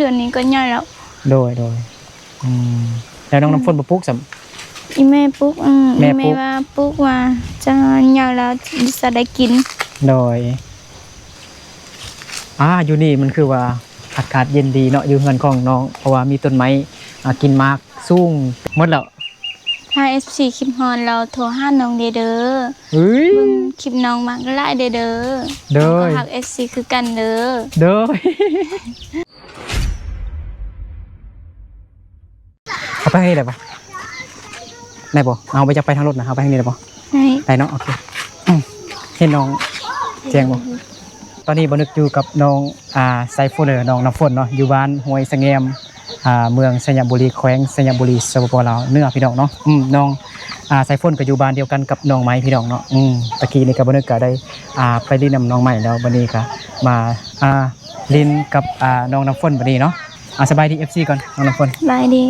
ເດືອນນີ້ກໍໃຫຍ່ແລ້ວ. ໂດຍ ໂດຍ. ອືມ ແລ້ວນ້ອງ ອືມ ນ້ຳຝົນບໍ່ປູກຊ້ຳ? ອີ່ແມ່ປູກ. ອືມ ແມ່ ອີ່ແມ່ປູກ ວ່າປູກວ່າຈະໃຫຍ່ແລ້ວຈະໄດ້ກິນ. ໂດຍ. ອ່າ ຢູ່ນີ້ມັນຄືວ່າອາກາດເຢັນດີເນາະ ຢູ່ເຮືອນຂອງນ້ອງ ເພາະວ່າມີຕົ້ນໄມ້ ອ່າ ກິນໝາກສູງໝົດແລ້ວ. ຖ້າເອັຟຊີຄິດຮອດແລ້ວໂທຫານ້ອງແດ່ເດີ. ເອີຍ ເບິ່ງຄລິບນ້ອງມາກຫຼາຍແດ່ເດີ. ໂດຍ. ນ້ອງກໍຮັກເອັຟຊີຄືກັນເດີ. ໂດຍ. ເຮົາໄປທາງນີ້ໄດ້ບໍ່? ໄດ້ບໍ່? ເຮົາບໍ່ຢາກໄປທາງລົດນະ ເຮົາໄປທາງນີ້ໄດ້ບໍ່? ໄດ້ ໄດ້ເນາະ. ໂອເຄ ເຫັນນ້ອງແຈ້ງບໍ່? ຕອນນີ້ບ່າວນຶກຢູ່ກັບນ້ອງ ອ່າ ສາຍຝົນ ເອີ ນ້ອງນ້ຳຝົນເນາະ ຢູ່ບ້ານຫ້ວຍສະແງມ ອ່າ ເມືອງໄຊຍະບູລີ ແຂວງໄຊຍະບູລີ ສປປ ລາວເໜືອ ພີ່ນ້ອງເນາະ. ອືມ ນ້ອງ ອ່າ ສາຍຝົນກໍຢູ່ບ້ານດຽວກັນກັບນ້ອງໄມ້ ພີ່ນ້ອງເນາະ. ອືມ ຕະກີ້ນີ້ກໍບ່າວນຶກກໍໄດ້ ອ່າ ໄປຫຼິ້ນນຳນ້ອງໄມ້ແລ້ວ ບັດນີ້ກໍມາ ອ່າ ຫຼິ້ນກັບ ອ່າ ນ້ອງນ້ຳຝົນບັດນີ້ເນາະ. ອ່າ ສະບາຍດີເອັຟຊີກ່ອນ ນ້ອງນ້ຳຝົນ. ສະບາຍດີ.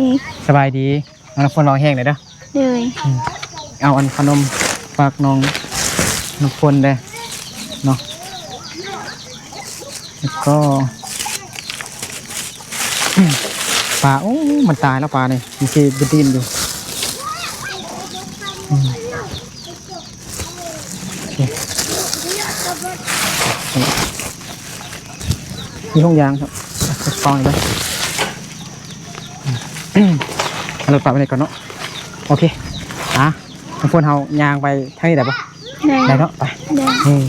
ສະບາຍດີ. ນ້ອງນ້ຳຝົນເວົ້າແຮງແດ່ເດີ. ໂດຍ. ອືມ ເອົາອັນຂະໜົມຝາກນ້ອງນ້ຳຝົນແດ່ເນາະ ແລ້ວກໍ ອືມ ປາ. ໂອ້ ມັນຕາຍແລ້ວປານີ້ ມັນຊິດິ້ນຢູ່. ອືມ ໂອເຄ ມີທຸງຢາງ ເອົາໄປເລີຍ ເອົາລົດປະໄວ້ນີ້ກ່ອນເນາະ. ໂອເຄ ອ່າ ນ້ຳຝົນ ເຮົາຍ່າງໄປທາງນີ້ໄດ້ບໍ່? ໄດ້ ໄດ້ເນາະ. ໄປ. ອືມ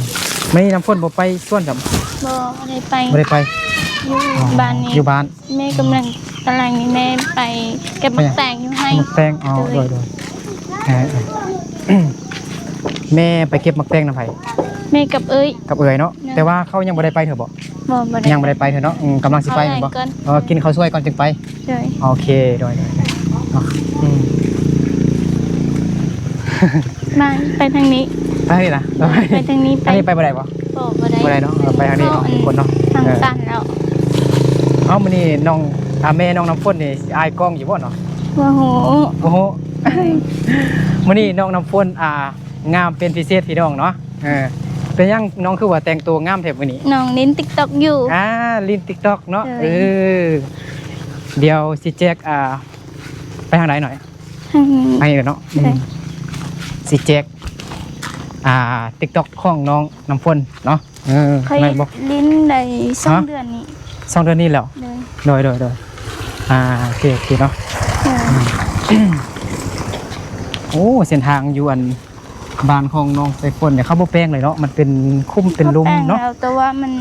ມື້ນີ້ນ້ຳຝົນບໍ່ໄປສວນຈ້ຳ? ບໍ່ ບໍ່ໄດ້ໄປ. ບໍ່ໄດ້ໄປ. ຢູ່ ອໍ ບ້ານນີ້ ຢູ່ບ້ານ. ແມ່ກຳລັງ ຕອນແລງນີ້ແມ່ໄປເກັບໝາກແຕງຢູ່ໄຮ່. ເກັບໝາກແຕງ. ອໍ ໂດຍ ໂດຍ ໂດຍ. ເອີ ເອີ ແມ່ໄປເກັບໝາກແຕງນຳໃຜ? ແມ່ກັບເອື້ອຍ. ກັບເອື້ອຍເນາະ. ໂດຍ. ແຕ່ວ່າເຂົາຍັງບໍ່ໄດ້ໄປເທື່ອບໍ່? ບໍ່ ບໍ່ໄດ້ ຍັງບໍ່ໄດ້ໄປເທື່ອເນາະ. ອືມ ກຳລັງຊິໄປແມ່ນບໍ່? ເອີ ກິນເຂົ້າສວຍກ່ອນຈຶ່ງໄປ. ໂດຍ. ໂອເຄ ໂດຍ ໂດຍ ໂດຍ ເນາະ. ອືມ ມາ ໄປທາງນີ້ ໄປທາງນີ້ນະ. ໄປທາງນີ້ ໄປ ອັນນີ້ໄປບໍ່ໄດ້ບໍ່? ບໍ່ ບໍ່ໄດ້ ບໍ່ໄດ້ເນາະ. ເອີ ໄປທາງນີ້ເນາະ ຄົນເນາະ. ທາງຕັນແລ້ວ. ເອີ ເອົ້າ ມື້ນີ້ນ້ອງ ອ່າ ແມ່ນ້ອງນ້ຳຝົນນີ້ຊິອາຍກ້ອງຢູ່ບໍ່ເນາະ? ບໍ່ຮູ້ ບໍ່ຮູ້. ມື້ນີ້ນ້ອງນ້ຳຝົນ ອ່າ ງາມເປັນພິເສດ ພີ່ນ້ອງເນາະ. ເອີ ເປັນຫຍັງນ້ອງຄືວ່າແຕ່ງຕົວງາມແທ້ມື້ນີ້? ນ້ອງຫຼິ້ນຕິກຕັອກຢູ່. ອ່າ ຫຼິ້ນຕິກຕັອກເນາະ. ໂດຍ. ເອີ ດຽວຊິແຈກ ອ່າ ໄປທາງໃດໜ້ອຍ? ທາງນີ້ ໄປເນາະ. ໂດຍ. ອືມ ຊິແຈກ ອ່າ ຕິກຕັອກຂອງນ້ອງນ້ຳຝົນເນາະ. ເອີ ຂ້ອຍຫຼິ້ນໄດ້ສອງເດືອນນີ້. ສອງເດືອນນີ້ແລ້ວ? ໂດຍ ໂດຍ ໂດຍ ໂດຍ. ອ່າ ໂອເຄ ໂອເຄເນາະ. ໂດຍ. ອືມ ໂອ້ ເສັ້ນທາງຢູ່ອັນ ບ້ານຂອງນ້ອງສາຍຝົນນີ້ ເຂົາບໍ່ແປງເລີຍເນາະ. ມັນເປັນຂຸມເປັນຫຼຸມເນາະ. ເຂົາແປງແລ້ວ ແຕ່ວ່າມັນ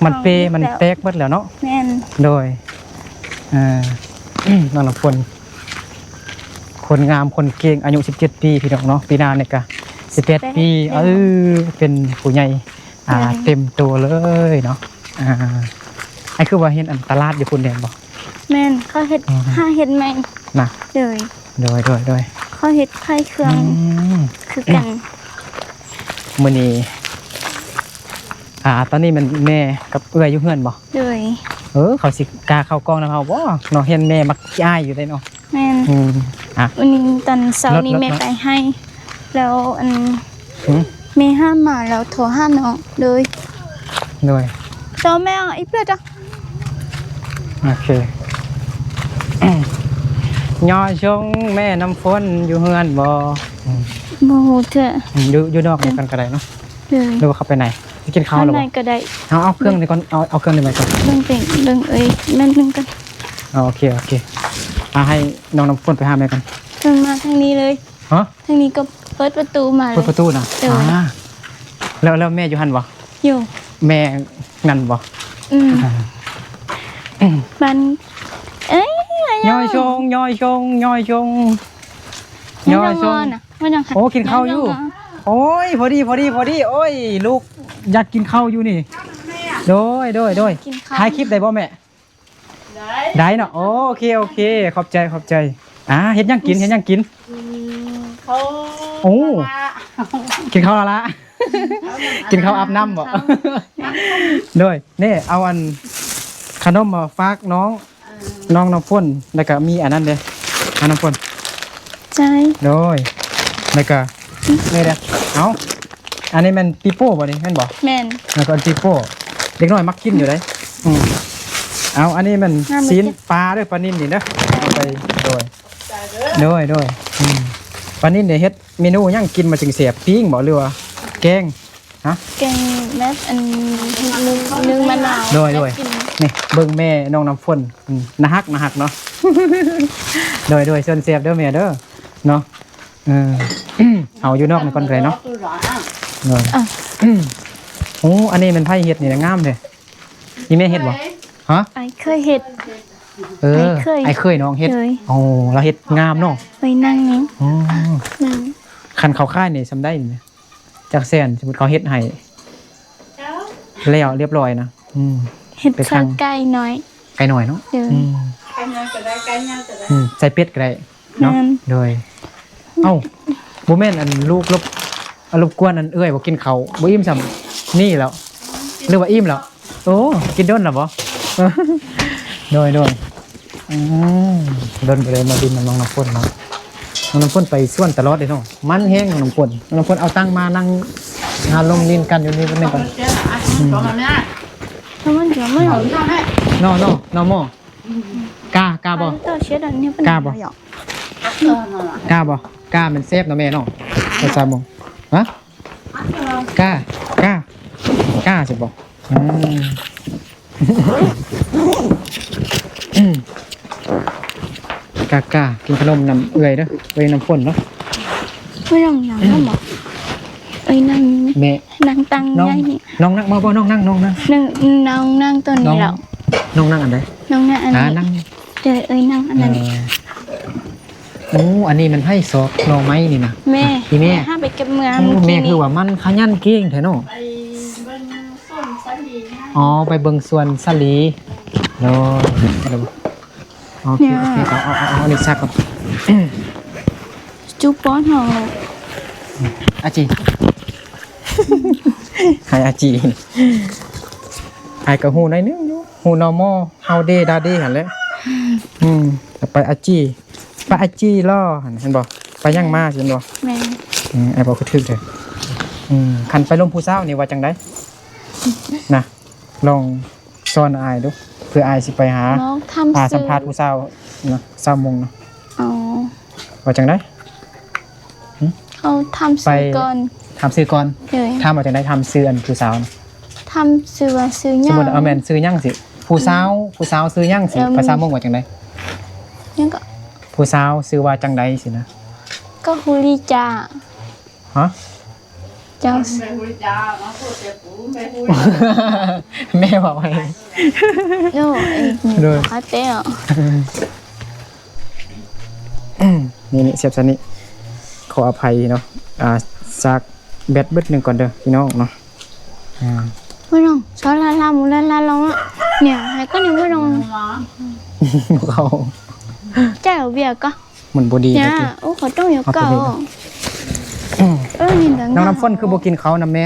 ມັນເປ ມັນແຕກໝົດແລ້ວເນາະ. ແມ່ນ. ໂດຍ. ເອີ ນ້ອງນ້ຳຝົນ ຄົນງາມຄົນເກັ່ງ ອາຍຸສິບເຈັດປີ ພີ່ນ້ອງເນາະ. ປີໜ້ານີ້ກະສິບແປດປີ. ເອີ ເປັນຜູ້ໃຫຍ່ ອ່າ ໂດຍ ເຕັມໂຕເລີຍເນາະ. ອ່າ ອັນຄືວ່າເຫັນອັນຕະຫຼາດຢູ່ພຸ້ນແມ່ນບໍ່? ແມ່ນ ເຂົາເຮັດ ອືມ ຫາເຮັດໃໝ່ນະ. ໂດຍ ໂດຍ ໂດຍ ໂດຍ. ເຂົາເຮັດຂາຍເຄື່ອງ ອືມ ຄືກັນ. ມື້ນີ້ ອ່າ ຕອນນີ້ແມ່ນແມ່ກັບເອື້ອຍຢູ່ເຮືອນບໍ່? ໂດຍ. ເອີ ເຂົາຊິກ້າເຂົ້າກ້ອງນຳເຮົາບໍ່ເນາະ? ເຫັນແມ່ມັກຂີ້ອາຍຢູ່ເດ້ເນາະ. ແມ່ນ. ອືມ ອ່ະ ມື້ນີ້ຕອນເຊົ້ານີ້ແມ່ໄປໄຮ່ ແລ້ວອັນ ຫືມ ແມ່ຫາມາແລ້ວໂທຫານ້ອງເລີຍ. ໂດຍ. ໂຕແມ່ອີເພິດອະ. ໂອເຄ. ຍໍຊົງແມ່ນ້ຳຝົນຢູ່ເຮືອນບໍ່? ອືມ ບໍ່ຮູ້ເທື່ອ. ອືມ ຢູ່ ຢູ່ນອກນຳກັນກໍໄດ້ເນາະ. ໂດຍ. ຫຼືວ່າເຂົ້າໄປໃນ ຊິກິນເຂົ້າແລ້ວບໍ່? ເຂົ້າໃນກໍໄດ້. ເອົາ ເອົາເຄື່ອງນີ້ກ່ອນ ເອົາ ເອົາເຄື່ອງນີ້ໄວ້ກ່ອນ. ເບິ່ງເປັນ ເບິ່ງເອີຍ ແມ່ນໜຶ່ງກ່ອນ. ອໍ ໂອເຄ ໂອເຄ. ອ່າ ໃຫ້ນ້ອງນ້ຳຝົນໄປຫາແມ່ກ່ອນ. ເພິ່ນມາທາງນີ້ເລີຍ. ຮະ? ທາງນີ້ກໍເປີດປະຕູມາເລີຍ. ເປີດປະຕູນະ? ໂດຍ. ອ່າ ແລ້ວ ແລ້ວແມ່ຢູ່ຫັ້ນບໍ່? ຢູ່. ແມ່ນັ້ນບໍ່? ອືມ ອ່າ ມັນ ເອີຍ ຍໍຊົງ ຍໍຊົງ ຍໍຊົງ ຍໍຊົງ. ໂອ້ ກິນເຂົ້າຢູ່. ໂອ້ຍ ພໍດີ ພໍດີ ພໍດີ. ໂອ້ຍ ລູກຢາກກິນເຂົ້າຢູ່ນີ້. ໂດຍ ໂດຍ ໂດຍ. ຖ່າຍຄລິບໄດ້ບໍ່ແມ່? ໄດ້ ໄດ້ເນາະ. ໂອເຄ ໂອເຄ ຂອບໃຈ ຂອບໃຈ. ອ່າ ເຮັດຫຍັງກິນ ເຮັດຫຍັງກິນ? ກິນເຂົ້າ. ໂອ້ ກິນເຂົ້າລະລະ. ກິນເຂົ້າອາບນ້ຳບໍ່? ໂດຍ. ນີ້ ເອົາອັນຂະໜົມມາຝາກນ້ອງ ເອີ ນ້ອງນ້ຳຝົນ ແລ້ວກະມີອັນນັ້ນເດ້ ນ້ອງນ້ຳຝົນ. ໃຈ. ໂດຍ. ແລ້ວກະ ນີ້ເດ້. ເອົ້າ ອັນນີ້ແມ່ນປີໂປ້ບໍ່ນີ້ ແມ່ນບໍ່? ແມ່ນ. ແລ້ວກໍອັນປີໂປ້ ເດັກນ້ອຍມັກກິນຢູ່ເດ້. ອືມ ເອົາ ອັນນີ້ມັນ ງາມ ຊີ້ນປາເດີ ປານິນນີ້ເດີ ເອົາໄປ ໂດຍ ໂດຍ ໂດຍ ອືມ ປານິນນີ້ເຮັດເມນູຫຍັງກິນມັນຈຶ່ງແຊບ ປີ້ງບໍ ຫຼືວ່າແກງ? ຮະ ແກງແບບອັນ ໜຶ້ງ ໜຶ້ງມະນາວ ໂດຍ ໂດຍ ແບບກິນ ນີ້ເບິ່ງແມ່ນ້ອງນ້ຳຝົນ ອືມ ໜ້າຮັກ ໜ້າຮັກເນາະ ໂດຍ ໂດຍ ສ່ວນແຊບເດີແມ່ເດີເນາະ ເອີ ເຮົາຢູ່ນອກນີ້ກ່ອນກໍໄດ້ເນາະ ໂດຍ ອາ ໂອ້ ອັນນີ້ແມ່ນໃຜເຮັດນີ້ ງາມເດ້ ອີ່ແມ່ເຮັດບໍ່? ຮະ ອ້າຍເຄີຍເຮັດ ເອີ ອ້າຍເຄີຍ ອ້າຍເຄີຍນ້ອງເຮັດ ໂດຍ ໂອ້ ລາວເຮັດງາມເນາະ ໄປນັ່ງນີ້ ອໍ ນັ່ງ ຄັນເຂົາຂາຍນີ້ສ່ຳໃດນີ້ ຈັກແສນ? ສົມມຸດເຂົາເຮັດໃຫ້ແລ້ວລຽບລ້ອຍນະ ອືມ ເຮັດ ໄປ ໃສ່ ສັ່ງ ໄກ່ນ້ອຍ ໄກ່ນ້ອຍເນາະ ໂດຍ ອືມ ໄກ່ນ້ອຍກໍໄດ້ ໄກ່ໃຫຍ່ກໍໄດ້ ອືມ ໃສ່ເປັດກໍໄດ້ ເນາະ ແມ່ນ ໂດຍ ເອົ້າ ບໍ່ແມ່ນອັນລູກລົບ ອາ ລົບກວນອັນເອື້ອຍບໍ່ກິນເຂົ້າ ບໍ່ອີ່ມຊ້ຳ ນີ້ແລ້ວ ຫຼືວ່າອີ່ມແລ້ວ? ໂອ້ ກິນດົນແລ້ວບໍ່? ໂດຍ ໂດຍ ອືມ ດົນບໍ່ໄດ້ມາຫຼິ້ນນຳນ້ອງນ້ຳຝົນເນາະ ນ້ອງນ້ຳຝົນໄປສວນຕະຫຼອດເດ້ເນາະ ມັນແຮງນ້ອງນ້ຳຝົນ ນ້ອງນ້ຳຝົນເອົາຕັ່ງມານັ່ງຫາລົມຫຼິ້ນກັນຢູ່ນີ້ແປັບໜຶ່ງກ່ອນ ອືມ ເນາະ ເນາະ ເນາະ ໝໍ ກາ ກາບໍ່? ກາບໍ່? ກາບໍ່? ກາແມ່ນແຊບເນາະແມ່ເນາະ ພາສາມົ້ງ ຮະ ກາ ກາ ກາຊິບໍ່? ອືມ ອືມ ກາ ກາ ກິນຂະໜົມນຳເອື້ອຍເດີ ເອື້ອຍນ້ຳຝົນເນາະ ເອື້ອຍນ້ອງຫຍັງນຳບໍ່? ເອື້ອຍນ້ອງ ແມ່ ນັ່ງຕັ່ງໃຫຍ່ ນ້ອງນັ່ງມາບໍ່? ນ້ອງນັ່ງ ນ້ອງນັ່ງ ນ້ອງ ນ້ອງນັ່ງຕົວນີ້ແຫຼະ ນ້ອງນັ່ງອັນໃດ? ນ້ອງນັ່ງອັນນີ້ ອ່າ ນັ່ງ ເອີ ເອື້ອຍນັ່ງອັນນັ້ນ ເອີ ໂອ້ ອັນນີ້ມັນໃຫ້ຊອກໜໍ່ໄມ້ນີ້ນະ ແມ່ ອີ່ແມ່ ແມ່ຫາໄປເກັບເມືອ ໂອ້ ມື້ກີ້ນີ້ ແມ່ຄືວ່າມັນຂະຫຍັນເກັ່ງແທ້ເນາະ ໄປເບິ່ງສວນສາລີນະ ອໍ ໄປເບິ່ງສວນສາລີ ໂດຍ ໂອເຄ ໂອເຄ ເອົາ ເອົາ ເອົາ ເອົາອັນນີ້ຊັກກ່ອນ ຈຸປ້ອນເຮົາ ອາຈີ ໃຫ້ອາຈີ ອ້າຍກໍຮູ້ໜ້ອຍໜຶ່ງຢູ່ ຮູ້ນໍມໍ ເຮົາເດດາເດຫັ້ນແຫຼະ ອືມ ໄປອາຈີ ໄປອາຈີລໍຫັ້ນ ເຫັນບໍ່? ໄປຫຍັງມາ ເຫັນບໍ່? ແມ່ນ ອືມ ອ້າຍເວົ້າຄືຖືກແທ້ ອືມ ຄັນໄປລົມຜູ້ສາວນີ້ວ່າຈັ່ງໃດ? ນະ ລອງສອນອ້າຍດູ ເພື່ອອ້າຍຊິໄປຫາ ອາ ສຳພາດຜູ້ສາວນະ ຊາວມົ້ງນະ ອໍ ວ່າຈັ່ງໃດ? ເຮົາຖາມຊື່ກ່ອນ ຖາມຊື່ກ່ອນ ໂດຍ ຖາມວ່າຈັ່ງໃດ? ຖາມຊື່ອັນຜູ້ສາວນະ ຖາມຊື່ວ່າຊື່ຫຍັງ ສົມມຸດ ເອົາແມ່ນຊື່ຫຍັງຊິ ຜູ້ສາວ ອືມ ຜູ້ສາວຊື່ຫຍັງຊິ ເອີ ພາສາມົ້ງວ່າຈັ່ງໃດ? ຫຍັງກໍ ຜູ້ສາວຊື່ວ່າຈັ່ງໃດຊິນະ ກໍຮູ້ລີຈາ ຮະ ເຈົ້າ ແມ່ເວົ້າໃຫ້ ໂອ້ ໂດຍ ເອົາແຕ່ ນີ້ ນີ້ ສຽບຊະນີ້ ຂໍອະໄພເນາະ ອ່າ ສາກແບັດບຶດໜຶ່ງກ່ອນເດີພີ່ນ້ອງເນາະ ອ່າ ພີ່ນ້ອງ ຊອລາລາ ມູລາລາ ລອງ ເນຍ ໃຫ້ກໍນີ້ ພີ່ນ້ອງ ບໍ່ເຂົ້າ ໃຈເອົາເບຍກໍ ມັນບໍ່ດີ ຍາ ໂອ້ ເຂົາຕ້ອງຢາກເກົ່າ ເອົາໂຕນີ້ນະ ເອີ ນີ້ນະ ນ້ອງນ້ຳຝົນຄືບໍ່ກິນເຂົ້ານຳແມ່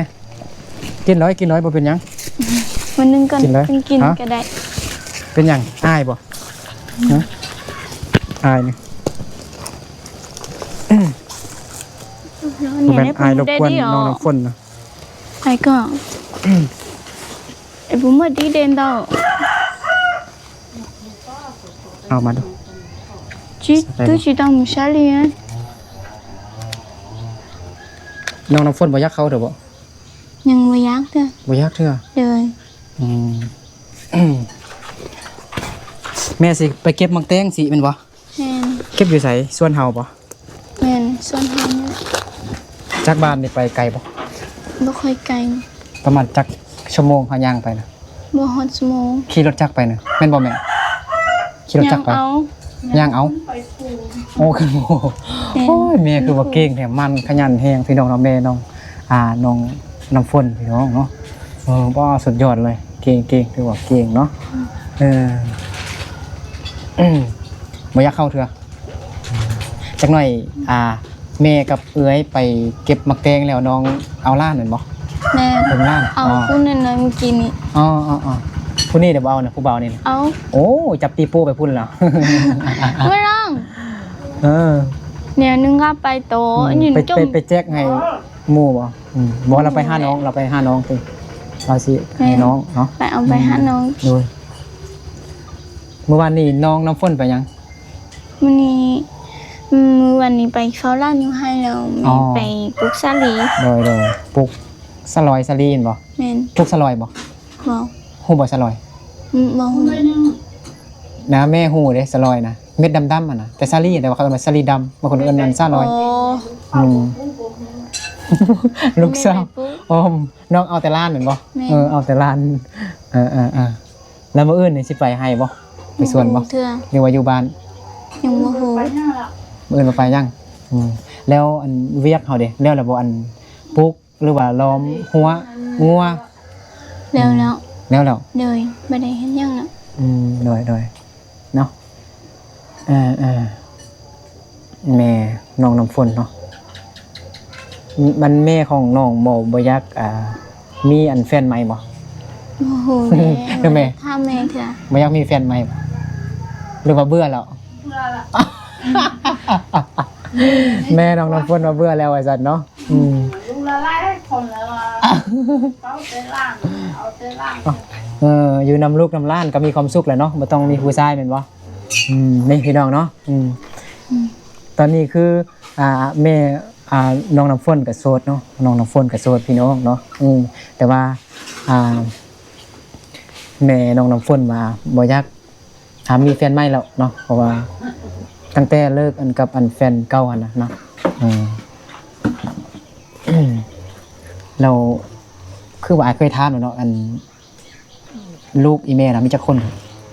ກິນເລີຍ ກິນເລີຍ ບໍ່ເປັນຫຍັງ ມື້ໜຶ່ງກ່ອນ ກິນເລີຍ ເພິ່ນກິນ ຮະ ກໍໄດ້ ເປັນຫຍັງ ອາຍບໍ່ ຮະ ອາຍນີ້ ບໍ່ແມ່ນອາຍລົບກວນນ້ອງນ້ຳຝົນນະ ອາຍກໍ ເອ ບໍ່ໝົດດີເດນດອກ ເອົາມາດູ ຈະ ຈະຕ້ອງມີຊາລີ ນ້ອງນ້ຳຝົນບໍ່ຢາກເຂົ້າເທື່ອບໍ່? ຍັງບໍ່ຢາກເທື່ອ ບໍ່ຢາກເທື່ອ ໂດຍ ອືມ ແມ່ຊິໄປເກັບໝາກແຕງຊິແມ່ນບໍ່? ແມ່ນ ເກັບຢູ່ໃສ? ສວນເຮົາບໍ່? ແມ່ນ ສວນເຮົານີ້ແຫຼະ ຈາກບ້ານນີ້ໄປໄກບໍ່? ບໍ່ຄ່ອຍໄກ ປະມານຈັກຊົ່ວໂມງເຮົາຍ່າງໄປນະ? ບໍ່ຮອດຊົ່ວໂມງ ຂີ່ລົດຈັກໄປນະ ແມ່ນບໍ່ແມ່? ຂີ່ລົດຈັກໄປ ຍ່າງເອົາ ຍ່າງເອົາ ໂອ້ ໂອ້ຍ ແມ່ຄືວ່າເກັ່ງແທ້ ໝັ່ນຂະຫຍັນແຮງ ພີ່ນ້ອງເນາະ ແມ່ນ້ອງ ອ່າ ນ້ອງນ້ຳຝົນ ພີ່ນ້ອງເນາະ ເອີ ວ້າ ສຸດຍອດເລີຍ ເກັ່ງ ເກັ່ງ ຖືວ່າເກັ່ງເນາະ ເອີ ບໍ່ຢາກເຂົ້າເທື່ອ ຈັກໜ້ອຍ ອ່າ ແມ່ກັບເອື້ອຍໄປເກັບໝາກແຕງແລ້ວ ນ້ອງເອົາຫຼານແມ່ນບໍ່? ແມ່ນ ເອົາຫຼານ ເອົາ ອໍ ຜູ້ນັ້ນນະ ມື້ກີ້ນີ້ ອໍ ອໍ ຜູ້ນີ້ເດບໍ່ເອົານະ ຜູ້ບ່າວນີ້ນະ ເອົາ ໂອ້ ຈັບຕີໂປ້ໄປພຸ້ນແລ້ວ ເອີ ແນວໜຶ່ງກໍໄປໂຕ ໄປ ໄປແຈກໃຫ້ໝູ່ບໍ່? ອືມ ບໍ່ ລາວໄປຫານ້ອງ ລາວໄປຫານ້ອງຕິ ລາວຊິໃຫ້ນ້ອງເນາະ ໄປເອົາໄປຫານ້ອງ ໂດຍ ມື້ວານນີ້ນ້ອງນ້ຳຝົນໄປຫຍັງ? ມື້ນີ້ ມື້ວານນີ້ໄປເຝົ້າຫຼານຢູ່ໄຮ່ ແລ້ວ ອໍ ແມ່ໄປປູກສາລີ. ໂດຍໆ ປູກສະຫຼອຍສາລີແມ່ນບໍ່? ແມ່ນ. ປູກສະຫຼອຍບໍ່? ບໍ່. ຮູ້ບໍ່ສະຫຼອຍ? ອືມ ບໍ່ຮູ້. ນະ ແມ່ຮູ້ເດ້ສະຫຼອຍນະ ເມັດດຳໆຫັ້ນນະ ແຕ່ສາລີ ແຕ່ວ່າເຂົາເອີ້ນວ່າສາລີດຳ ບາງຄົນເອີ້ນອັນສາຫຼອຍ. ອໍ ອືມ ລູກສາວ ແມ່ໄປປູກ. ອໍ ນ້ອງເອົາແຕ່ຫຼານແມ່ນບໍ່? ແມ່ນ. ເອີ ເອົາແຕ່ຫຼານ ເອີໆໆ ແລ້ວມື້ອື່ນນີ້ຊິໄປໄຮ່ບໍ່? ໄປສວນບໍ່? ບໍ່ຮູ້ເທື່ອ. ຫຼືວ່າຢູ່ບ້ານ? ຍັງບໍ່ຮູ້. ມື້ອື່ນວ່າໄປຍັງ? ອືມ ແລ້ວອັນວຽກເຮົາເດ ແລ້ວແລ້ວບໍ່? ອັນປູກ ຫຼືວ່າລ້ອມຮົ້ວງົວ? ແລ້ວແລ້ວ. ອືມ ແລ້ວແລ້ວ. ໂດຍ ບໍ່ໄດ້ເຮັດຫຍັງແລ້ວ. ອືມ ໂດຍໆ ເນາະ. ເອີໆ ແມ່ນ້ອງນ້ຳຝົນເນາະ ມັນແມ່ຂອງນ້ອງບໍ່ ບໍ່ຢາກ ອ່າ ມີອັນແຟນໃໝ່ບໍ່? ໂອ້ໂຫ ແມ່ ແມ່ ຖາມແມ່ເທື່ອ ບໍ່ຢາກມີແຟນໃໝ່ບໍ່? ຫຼືວ່າເບື່ອແລ້ວ? ເບື່ອແລ້ວ. ແມ່ນ້ອງນ້ຳຝົນວ່າເບື່ອແລ້ວວ່າຊັ້ນເນາະ. ອືມ ລູກຫຼາຍໆຄົນແລ້ວວ່າ ເອົາແຕ່ຫຼານ ເອົາແຕ່ຫຼານ. ເອີ ຢູ່ນຳລູກນຳຫຼານກໍມີຄວາມສຸກແລ້ວເນາະ ບໍ່ຕ້ອງມີຜູ້ຊາຍແມ່ນບໍ່? ອືມ ນີ້ພີ່ນ້ອງເນາະ. ອືມ ອືມ ຕອນນີ້ຄື ອ່າ ແມ່ ອ່າ ນ້ອງນ້ຳຝົນກໍໂສດເນາະ ນ້ອງນ້ຳຝົນກໍໂສດພີ່ນ້ອງເນາະ. ອືມ ແຕ່ວ່າ ອ່າ ແມ່ນ້ອງນ້ຳຝົນວ່າບໍ່ຢາກ ຫາມີແຟນໃໝ່ແລ້ວເນາະ ເພາະວ່າຕັ້ງແຕ່ເລີກອັນກັບອັນແຟນເກົ່າຫັ້ນນະເນາະ. ເອີ ແລ້ວຄືວ່າອ້າຍເຄີຍຖາມແລ້ວເນາະ ອັນລູກອີ່ແມ່ນະມີຈັກຄົນ?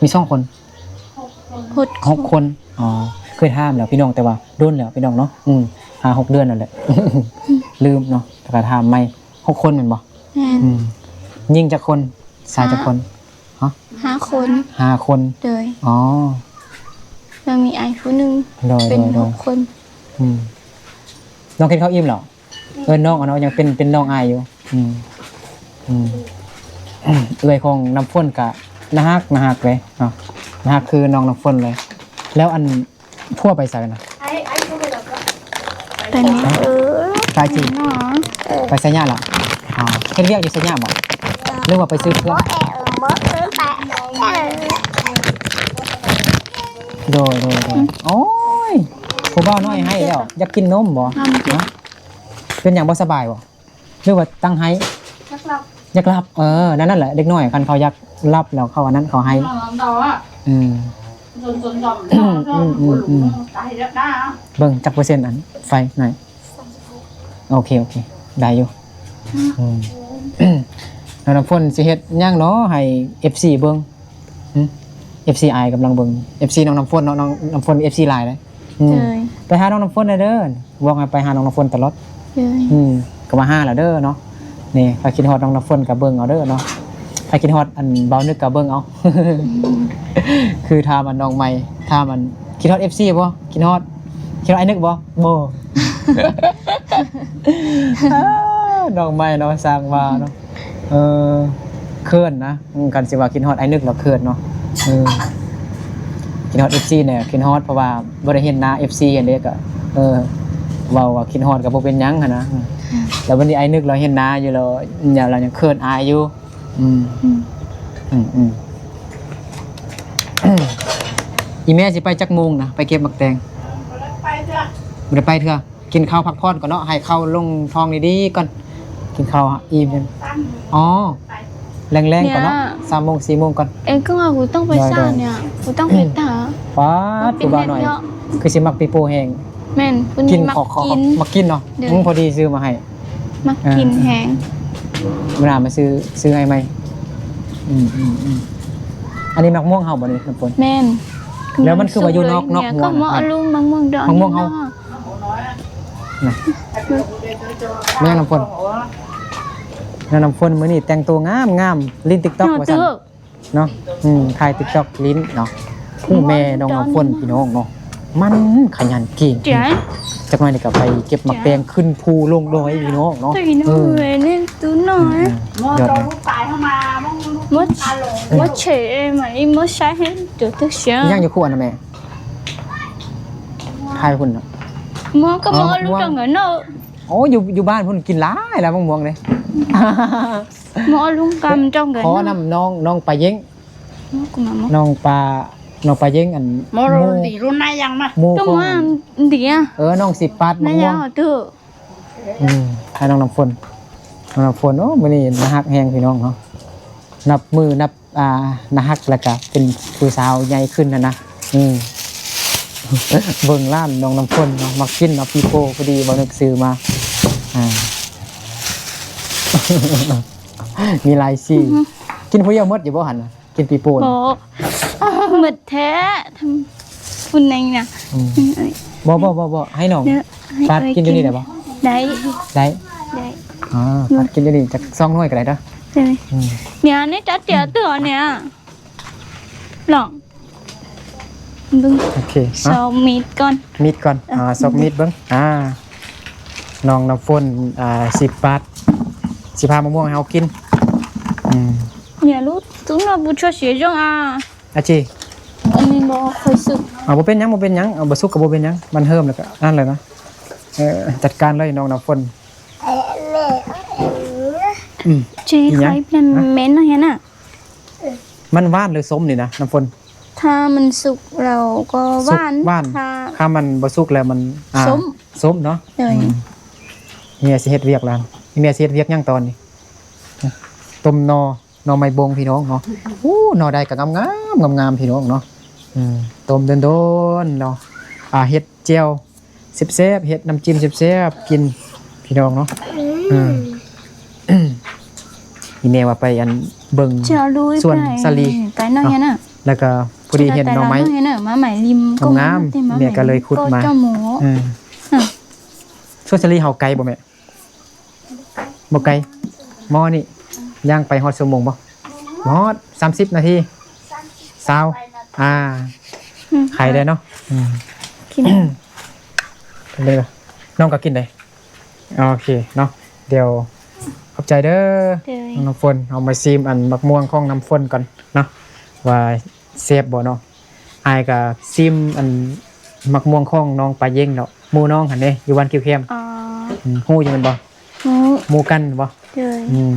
ມີສອງຄົນ. ຫົກຄົນ. ຫົກຄົນ. ອໍ ເຄີຍຖາມແລ້ວພີ່ນ້ອງ ແຕ່ວ່າດົນແລ້ວພີ່ນ້ອງເນາະ. ອືມ ຫ້າຫົກເດືອນນັ້ນແຫຼະ ລືມເນາະ ແລ້ວກໍຖາມໃໝ່. ຫົກຄົນແມ່ນບໍ່? ແມ່ນ. ອືມ ຍິງຈັກຄົນ? ຊາຍຈັກຄົນ? ຮະ? ຫ້າຄົນ. ຫ້າຄົນ. ໂດຍ. ອໍ ແລ້ວມີອ້າຍຜູ້ໜຶ່ງ. ໂດຍ ເປັນຫົກຄົນ. ອືມ ນ້ອງກິນເຂົ້າອີ່ມແລ້ວ? ເອີ້ນນ້ອງເອົາເນາະ ຍັງເປັນ ເປັນນ້ອງອ້າຍຢູ່. ອືມ ອືມ ເອື້ອຍຂອງນ້ຳຝົນກະໜ້າຮັກ ໜ້າຮັກເລີຍເນາະ ໜ້າຮັກຄືນ້ອງນ້ຳຝົນເລີຍ. ແລ້ວອັນ ຜົວໄປໃສນະ? ໄປນະ ໄປຈີນ ໄປໄຊຍະລະ? ອໍ ເຮັດວຽກຢູ່ໄຊຍະບໍ່ ຫຼືວ່າໄປຊື້ເຄື່ອງ? ໂດຍ ໂດຍ ໂດຍ. ໂອ້ຍ ຜູ້ບ່າວນ້ອຍໄຫ້ແລ້ວ ຢາກກິນນົມບໍ່? ເປັນຫຍັງ ບໍ່ສະບາຍບໍ່ ຫຼືວ່າຕັ້ງໄຫ້? ຢາກຫຼັບ. ຢາກຫຼັບ. ເອີ ນັ້ນ ນັ້ນແຫຼະ ເດັກນ້ອຍຄັນເຂົາຢາກຫຼັບແລ້ວເຂົາອັນນັ້ນ ເຂົາໄຫ້. ອືມ ອືມ ອືມ ອືມ ເບິ່ງຈັກເປີເຊັນອັນໄຟໜ້ອຍ. ໂອເຄ ໂອເຄ ໄດ້ຢູ່. ອືມ ອືມ ນ້ອງນ້ຳຝົນຊິເຮັດຫຍັງເນາະໃຫ້ເອັຟຊີເບິ່ງ? ຫຶ ເອັຟຊີອ້າຍກຳລັງເບິ່ງ ເອັຟຊີນ້ອງນ້ຳຝົນເນາະ ນ້ອງນ້ຳຝົນມີເອັຟຊີຫຼາຍເດ້. ອືມ ໂດຍ ໄປຫານ້ອງນ້ຳຝົນແດ່ເດີ ບອກໃຫ້ໄປຫານ້ອງນ້ຳຝົນຕະຫຼອດ. ໂດຍ ອືມ ກໍມາຫາແລ້ວເດີເນາະ. ນີ້ ໃຜຄິດຮອດນ້ອງນ້ຳຝົນກໍເບິ່ງເອົາເດີເນາະ ໃຜຄິດຮອດອັນບ່າວນຶກກໍເບິ່ງເອົາ. ອືມ ຄືຖາມອັນນ້ອງໃໝ່ ຖາມອັນ ຄິດຮອດເອັຟຊີບໍ່? ຄິດຮອດ ຄິດຮອດອ້າຍນຶກບໍ່? ບໍ່. ນ້ອງໃໝ່ເນາະ ຊ່າງວ່າເນາະ. ເອີ ເຂີນນະ ອືມ ຄັນຊິວ່າຄິດຮອດອ້າຍນຶກແລ້ວເຂີນເນາະ. ເອີ ຄິດຮອດເອັຟຊີແດ່ ຄິດຮອດ ເພາະວ່າບໍ່ໄດ້ເຫັນໜ້າເອັຟຊີຫັ້ນເດ້ ກໍ ເອີ ເວົ້າວ່າຄິດຮອດກໍບໍ່ເປັນຫຍັງຫັ້ນນະ. ແລ້ວບັດນີ້ອ້າຍນຶກລາວເຫັນໜ້າຢູ່ ແລ້ວ ລາວຍັງເຂີນອາຍຢູ່. ອືມ ອືມ ອືມ ອືມ ອີ່ແມ່ຊິໄປຈັກໂມງນະ ໄປເກັບໝາກແຕງ? ບໍ່ໄດ້ໄປເທື່ອ ບໍ່ໄດ້ໄປເທື່ອ. ກິນເຂົ້າພັກຜ່ອນກ່ອນເນາະ ໃຫ້ເຂົ້າລົງທ້ອງດີໆກ່ອນ ກິນເຂົ້າອີ່ມ. ອໍ ແລງໆກ່ອນເນາະ ສາມໂມງ ສີ່ໂມງກ່ອນ. ເອັງກໍວ່າກູຕ້ອງໄປສານເນຍ ກູຕ້ອງໄປຕາ. ປາດ ຜູ້ບ່າວນ້ອຍຄືຊິມັກປີໂປ້ແຮງ. ແມ່ນ ກິນ ມັກກິນ ມັກກິນເນາະ. ອືມ ພໍດີຊື້ມາໃຫ້ ມັກກິນແຮງ. ມື້ໜ້າມາຊື້ ຊື້ໃຫ້ໃໝ່. ອືມ ອືມ ອືມ ອັນນີ້ໝາກມ່ວງເຮົາບໍ່ນີ້ ນ້ຳຝົນ? ແມ່ນ. ແລ້ວມັນຄືວ່າຢູ່ນອກ ນອກຫົວນະ? ໝາກມ່ວງເຮົາ ນະ ແມ່ນ້ຳຝົນ ແມ່ນ້ຳຝົນມື້ນີ້ແຕ່ງຕົວງາມໆ ຫຼິ້ນຕິກຕັອກວ່າຊັ້ນເນາະ. ອືມ ຖ່າຍຕິກຕັອກຫຼິ້ນເນາະ. ໂອ້ ແມ່ນ້ອງນ້ຳຝົນພີ່ນ້ອງເນາະ ມັນຂະຫຍັນເກັ່ງ. ຈັກໜ້ອຍນີ້ກໍໄປເກັບໝາກແຕງຂຶ້ນພູລົງດອຍພີ່ນ້ອງເນາະ. ເອີ ຍອດເນາະ. ຍັງຢູ່ຄົວນະແມ່ ຖ່າຍພຸ້ນນະ. ໝໍກໍບໍ່ເອົາລູກຈັງເນາະ. ໂອ້ ຢູ່ ຢູ່ບ້ານພຸ້ນກິນຫຼາຍລະ ໝາກມ່ວງເດ້. ໝໍລຸງກຳຈ້ອງເດີ ຂໍນຳນ້ອງ ນ້ອງປາເຢັງ ນ້ອງປາ ນ້ອງປາເຢັງ ອັນ ໂມໂຣ ໝູ່ ດີລຸນນາຍັງມາ ໝູ່ຂອງ ເອີ ນ້ອງສິບປາດ ນາຍັງ ໝາກມ່ວງ ເອີ ອືມ ໃຫ້ນ້ອງນ້ຳຝົນ ນ້ອງນ້ຳຝົນ ໂອ້ ມື້ນີ້ໜ້າຮັກແຮງພີ່ນ້ອງເນາະ ນັບມື້ນັບ ອ່າ ໜ້າຮັກ ແລ້ວກະເປັນຜູ້ສາວໃຫຍ່ຂຶ້ນຫັ້ນນະ ອືມ ເບິ່ງຮ້ານນ້ອງນ້ຳຝົນເນາະ ມັກກິນເນາະ ປີໂປ້ ພໍດີບໍ່ນຶກຊື້ມາ ອ່າ ມີຫຼາຍສີ ອືຮຶ ກິນຜູ້ດຽວໝົດຢູ່ບໍ່ຫັ້ນນະ? ກິນປີໂປ້ ບໍ່ ໝົດແທ້ ທຳ ພຸ້ນເອງນະ ອືມ ອືມ ບໍ່ ບໍ່ ບໍ່ ບໍ່ ໃຫ້ນ້ອງ ເອີ ປາດກິນຢູ່ນີ້ໄດ້ບໍ່? ໄດ້ ໄດ້ ໄດ້ ອໍ ປາດກິນຢູ່ນີ້ຈັກສອງໜ່ວຍກໍໄດ້ເດີ ໄດ້ ອືມ ເນຍ ນີ້ຈັກເທື່ອເທື່ອເນຍ ລອງເບິ່ງ ໂອເຄ ຊອກມີດກ່ອນ ມີດກ່ອນ ເອີ ອ່າ ຊອກມີດເບິ່ງ ອ່າ ນ້ອງນ້ຳຝົນ ອ່າ ສິບປາດ ຊິຜ່າມະມ່ວງໃຫ້ເຮົາກິນ ອືມ ເນຍ ລູກ ຕຸນວ່າບໍ່ຊ່ວຍເສຍຈັງ ອ່າ ອາຈີ ອັນນີ້ບໍ່ຄ່ອຍສຸກ ອ່າ ບໍ່ເປັນຫຍັງ ບໍ່ເປັນຫຍັງ ເອົາ ບໍ່ສຸກກໍບໍ່ເປັນຫຍັງ ມັນເຮີມແລ້ວກໍນັ້ນແຫຼະນະ ເອີ ຈັດການເລີຍນ້ອງນ້ຳຝົນ ອືມ ຈີ ອີຫຍັງ? ຂ້ອຍເປັນ ຮະ? ເໝັນເນາະຫັ້ນນະ ມັນຫວານຫຼືສົ້ມນີ້ນະ ນ້ຳຝົນ? ຖ້າມັນສຸກແລ້ວກໍຫວານ ສຸກຫວານ ຖ້າ ຖ້າມັນບໍ່ສຸກແລ້ວມັນ ອ່າ ສົ້ມ ສົ້ມເນາະ ໂດຍ ອືມ ເມຍຊິເຮັດວຽກແລ້ວ ເມຍຊິເຮັດວຽກຫຍັງຕອນນີ້? ຕົ້ມໜໍ່ ໜໍ່ໄມ້ບົງພີ່ນ້ອງເນາະ ໂອ້ ໜໍ່ໃດກໍງາມໆ ງາມໆ ພີ່ນ້ອງເນາະ ອືມ ຕົ້ມດົນໆ ເນາະ ອ່າ ເຮັດແຈ່ວແຊບໆ ເຮັດນ້ຳຈິ້ມແຊບໆ ກິນ ພີ່ນ້ອງເນາະ ອືມ ອີແມ່ວ່າໄປ ອັນ ເບິ່ງສວນສາລີ ໄປເນາະ ເນາະ ແລ້ວກໍພໍດີເຫັນໜໍ່ໄມ້ ງາມໆ ແມ່ກໍເລີຍຂຸດມາ ອືມ ສວນສາລີເຮົາໄກບໍ່ແມ່? ບໍ່ໄກ ໝໍ້ນີ້ຍ່າງໄປຮອດຊົ່ວໂມງບໍ່? ບໍ່ຮອດ ສາມສິບນາທີ ຊາວ ອ່າ ອືມ ໄຄໄດ້ເນາະ ອືມ ກິນ ເດີ ນ້ອງກໍກິນໄດ້ ໂອເຄເນາະ ດຽວ ຂອບໃຈເດີ ນ້ອງນ້ຳຝົນ ເຮົາມາຊີມອັນໝາກມ່ວງຂອງນ້ຳຝົນກ່ອນເນາະ ວ່າ ແຊບບໍ່ເນາະ ອ້າຍກໍຊີມອັນໝາກມ່ວງຂອງນ້ອງປາເຢັງເນາະ ໝູ່ນ້ອງຫັ້ນເດ້ ຢູ່ບ້ານຄິວແຄມ ອໍ ອືມ ຮູ້ຢູ່ແມ່ນບໍ່? ຮູ້ ໝູ່ກັນບໍ່? ໂດຍ ອືມ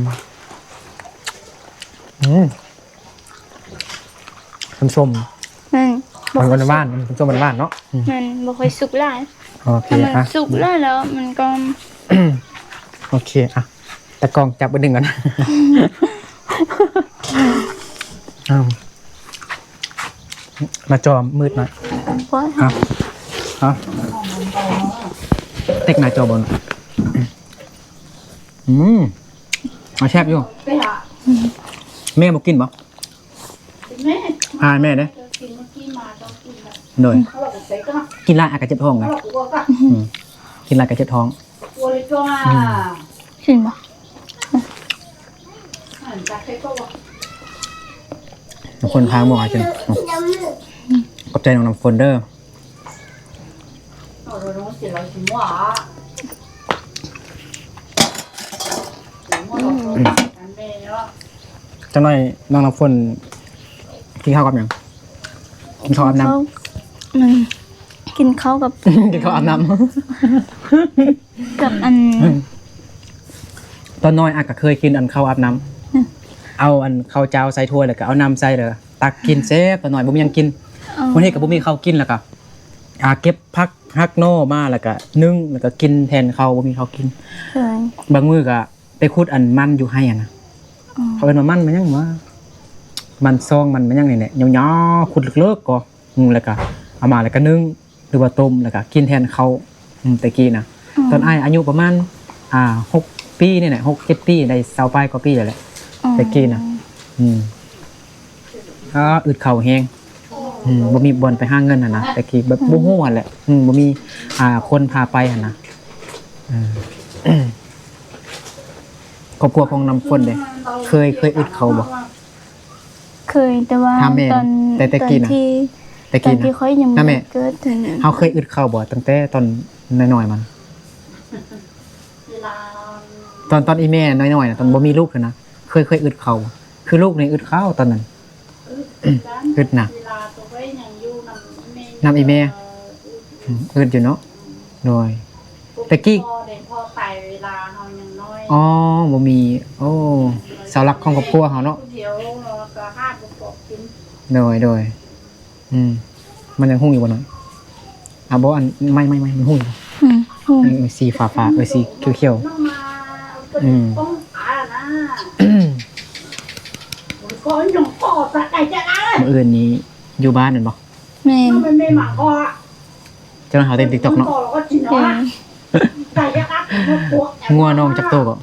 ອືມ ສົ້ມໆ ມັນບໍ່ຄ່ອຍສຸກ ຫວານໆ ສົ້ມໆ ຫວານໆ ເນາະ ອືມ ມັນບໍ່ຄ່ອຍສຸກຫຼາຍ ໂອເຄ ຖ້າມັນ ອ່ະ ສຸກຫຼາຍແລ້ວມັນກໍ ໂອເຄ ອ່ະ ຕາກ້ອງຈັບໄປດຶງກ່ອນ ອ້າວ ໜ້າຈໍມືດໜ້ອຍ ໂອ້ຍ ຮະ ຮະ ເຕັກໜ້າຈໍບໍ່? ອືມ ອາ ແຊບຢູ່ ແມ່ບໍ່ກິນບໍ່? ໃຫ້ແມ່ເດ້ ໂດຍ ກິນຫຼາຍອາດກະເຈັບທ້ອງນະ ອືມ ກິນຫຼາຍກະເຈັບທ້ອງ ອືມ ກິນບໍ່? ນ້ຳຝົນພາໝວກໃຫ້ກິນ ຂອບໃຈນ້ອງນ້ຳຝົນເດີ. ອືມ ຈັກໜ້ອຍນ້ອງນ້ຳຝົນກິນເຂົ້າກັບຫຍັງ? ກິນເຂົ້າອາບນ້ຳ ເຂົ້າ ມັນ ກິນເຂົ້າກັບ ກິນເຂົ້າອາບນ້ຳ ກັບອັນ ຕອນນ້ອຍອາກໍເຄີຍກິນອັນເຂົ້າອາບນ້ຳ ອືມ ເອົາອັນເຂົ້າຈ້າວໃສ່ຖ້ວຍ ແລ້ວກໍເອົານ້ຳໃສ່ ແລ້ວກໍຕັກກິນ ແຊບ ຕອນນ້ອຍບໍ່ມີຫຍັງກິນ ອໍ ມື້ນີ້ກໍບໍ່ມີເຂົ້າກິນ ແລ້ວກໍ ອ່າ ເກັບຜັກຫັກໜໍ່ມາ ແລ້ວກະໜຶ້ງ ແລ້ວກະກິນແທນເຂົ້າ ບໍ່ມີເຂົ້າກິນ ໂດຍ ບາງມື້ກະໄປຂຸດອັນມັນຢູ່ໄຮ່ຫັ້ນນະ ອໍ ເຂົາເອີ້ນວ່າມັນ ມັນຫຍັງວະ ມັນຊອງ ມັນ ມັນຫຍັງນີ້ແຫຼະ ຍາວໆ ຂຸດເລິກໆ ກໍ ອືມ ແລ້ວກະເອົາມາ ແລ້ວກະໜຶ້ງ ຫຼືວ່າຕົ້ມ ແລ້ວກະກິນແທນເຂົ້າ ອືມ ແຕ່ກີ້ນະ ອໍ ຕອນອ້າຍອາຍຸປະມານ ອ່າ ຫົກປີນີ້ແຫຼະ ຫົກເຈັດປີ ໄດ້ຊາວປາຍກວ່າປີແລ້ວແຫຼະ ອໍ ແຕ່ກີ້ນະ ອືມ. ອາ ອຶດເຂົ້າແຮງ ອືມ ບໍ່ມີບ່ອນໄປຫາເງິນຫັ້ນນະ ແຕ່ກີ້ແບບ ອືມ ບໍ່ຮູ້ຫັ້ນແຫຼະ ອືມ ບໍ່ມີ ອ່າ ຄົນພາໄປຫັ້ນນະ ເອີ ຄອບຄົວຂອງນ້ຳຝົນເດ້ ເຄີຍ ເຄີຍອຶດເຂົ້າບໍ່? ເຄີຍ ແຕ່ວ່າ ຖາມແມ່ ຕອນ ແຕ່ ແຕ່ ຕອນ ກີ້ນະ ທີ່ ແຕ່ກີ້ນະ ຕອນທີ່ຂ້ອຍຍັງບໍ່ເກີດຫັ້ນນະ ເຮົາເຄີຍອຶດເຂົ້າບໍ່ ຕັ້ງແຕ່ຕອນນ້ອຍໆ ມາ ຕອນ ຕອນອີ່ແມ່ນ້ອຍໆ ນະ ຕອນບໍ່ມີລູກຫັ້ນນະ ເຄີຍ ເຄີຍອຶດເຂົ້າບໍ່? ຄືລູກນີ້ອຶດເຂົ້າຕອນນັ້ນ ອຶດນະ ນຳອີ່ແມ່ ອືມ ອຶດຢູ່ເນາະ ໂດຍ ແຕ່ກີ້ ອໍ ບໍ່ມີ ໂອ້ ເສົາຫຼັກຂອງຄອບຄົວເຮົາເນາະ ໂດຍ ໂດຍ. ອືມ ມັນຍັງຮຸ່ງຢູ່ບໍ່ນ້ອງ? ອ່າ ບໍ່ ອັນ ໄມ້ ໄມ້ ໄມ້ ມັນຮຸ່ງຢູ່ບໍ່? ອືມ ຮຸ່ງ ເອີ ເອີ ສີຟ້າໆ ເອີ ສີຂຽວໆ ອືມ ມື້ອື່ນນີ້ຢູ່ບ້ານແມ່ນບໍ່? ແມ່ນ ເຈົ້າໜ້ອຍຫາເຕັ້ນຕິກຕັອກເນາະ. ເອີ ງົວນ້ອງຈັກໂຕເກາະ?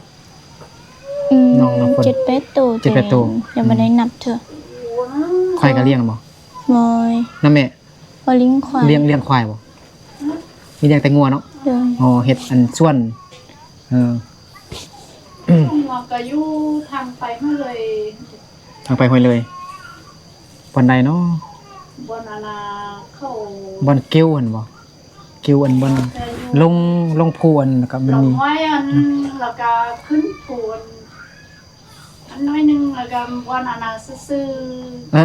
ອືມ ນ້ອງນ້ຳຝົນ ເຈັດແປດໂຕ ເຈັດແປດໂຕ ແຕ່ຍັງບໍ່ໄດ້ນັບເທື່ອ. ອືມ ຄວາຍກໍລ້ຽງບໍ່? ບໍ່ ນຳແມ່ ບໍ່ລ້ຽງຄວາຍ ລ້ຽງ ລ້ຽງຄວາຍບໍ່? ມີລ້ຽງແຕ່ງົວເນາະ. ໂດຍ ອໍ ເຮັດອັນສວນ ເອີ ງົວກໍຢູ່ທາງໄປຫ້ວຍເລີຍ ທາງໄປຫ້ວຍເລີຍ. ບ່ອນໃດເນາະ? ບ່ອນອັນນ່າ ເຂົາ ບ່ອນກິວຫັ້ນບໍ່? ກິວອັນບ່ອນ ແຕ່ຢູ່ ລົງ ລົງພູອັນ ແລ້ວກໍມັນມີ ລົງຫ້ວຍອັນ ອືມ ແລ້ວກໍຂຶ້ນພູອັນ ອັນໜ້ອຍໜຶ່ງ ແລ້ວກໍບ່ອນອັນນ່າຊື່ໆ ເອີ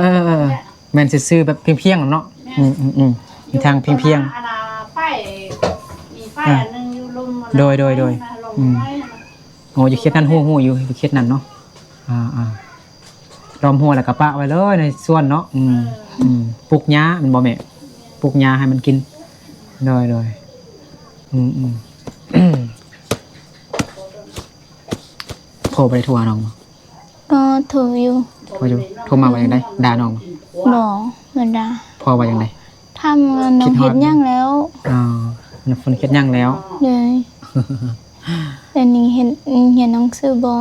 ແມ່ນຊື່ໆ ແບບພຽງໆເນາະ. ແມ່ນ ອືມໆ ມີທາງພຽງໆ ອັນນ່າ ປ້າຍ ມີປ້າຍ ອ່າ ອັນໜຶ່ງຢູ່ລຸ່ມ ໂດຍໆໆ ອືມ ໂອ້ ຢູ່ເຂດນັ້ນ ຮູ້ ຮູ້ຢູ່ ຢູ່ເຂດນັ້ນເນາະ. ອ່າໆ ລ້ອມຮົ້ວແລ້ວກໍປະໄວ້ເລີຍໃນສວນເນາະ. ອືມ ເອີ ອືມ ປູກຫຍ້າແມ່ນບໍ່ແມ່? ແມ່ນ ປູກຫຍ້າໃຫ້ມັນກິນ. ໂດຍໆ ອືມໆ ພໍ່ບໍ່ໄດ້ໂທຫານ້ອງບໍ່? ກໍໂທຢູ່ ໂທຢູ່. ໂທມາວ່າຈັ່ງໃດ? ດ່ານ້ອງບໍ່? ບໍ່ ບໍ່ດ່າ. ພໍ່ວ່າຈັ່ງໃດ? ຖາມວ່ານ້ອງເຮັດຫຍັງແລ້ວ? ອໍ ນ້ຳຝົນເຮັດຫຍັງແລ້ວ? ໂດຍ ດຽວນີ້ເຮັດ ຮຽນໜັງສືບໍ່?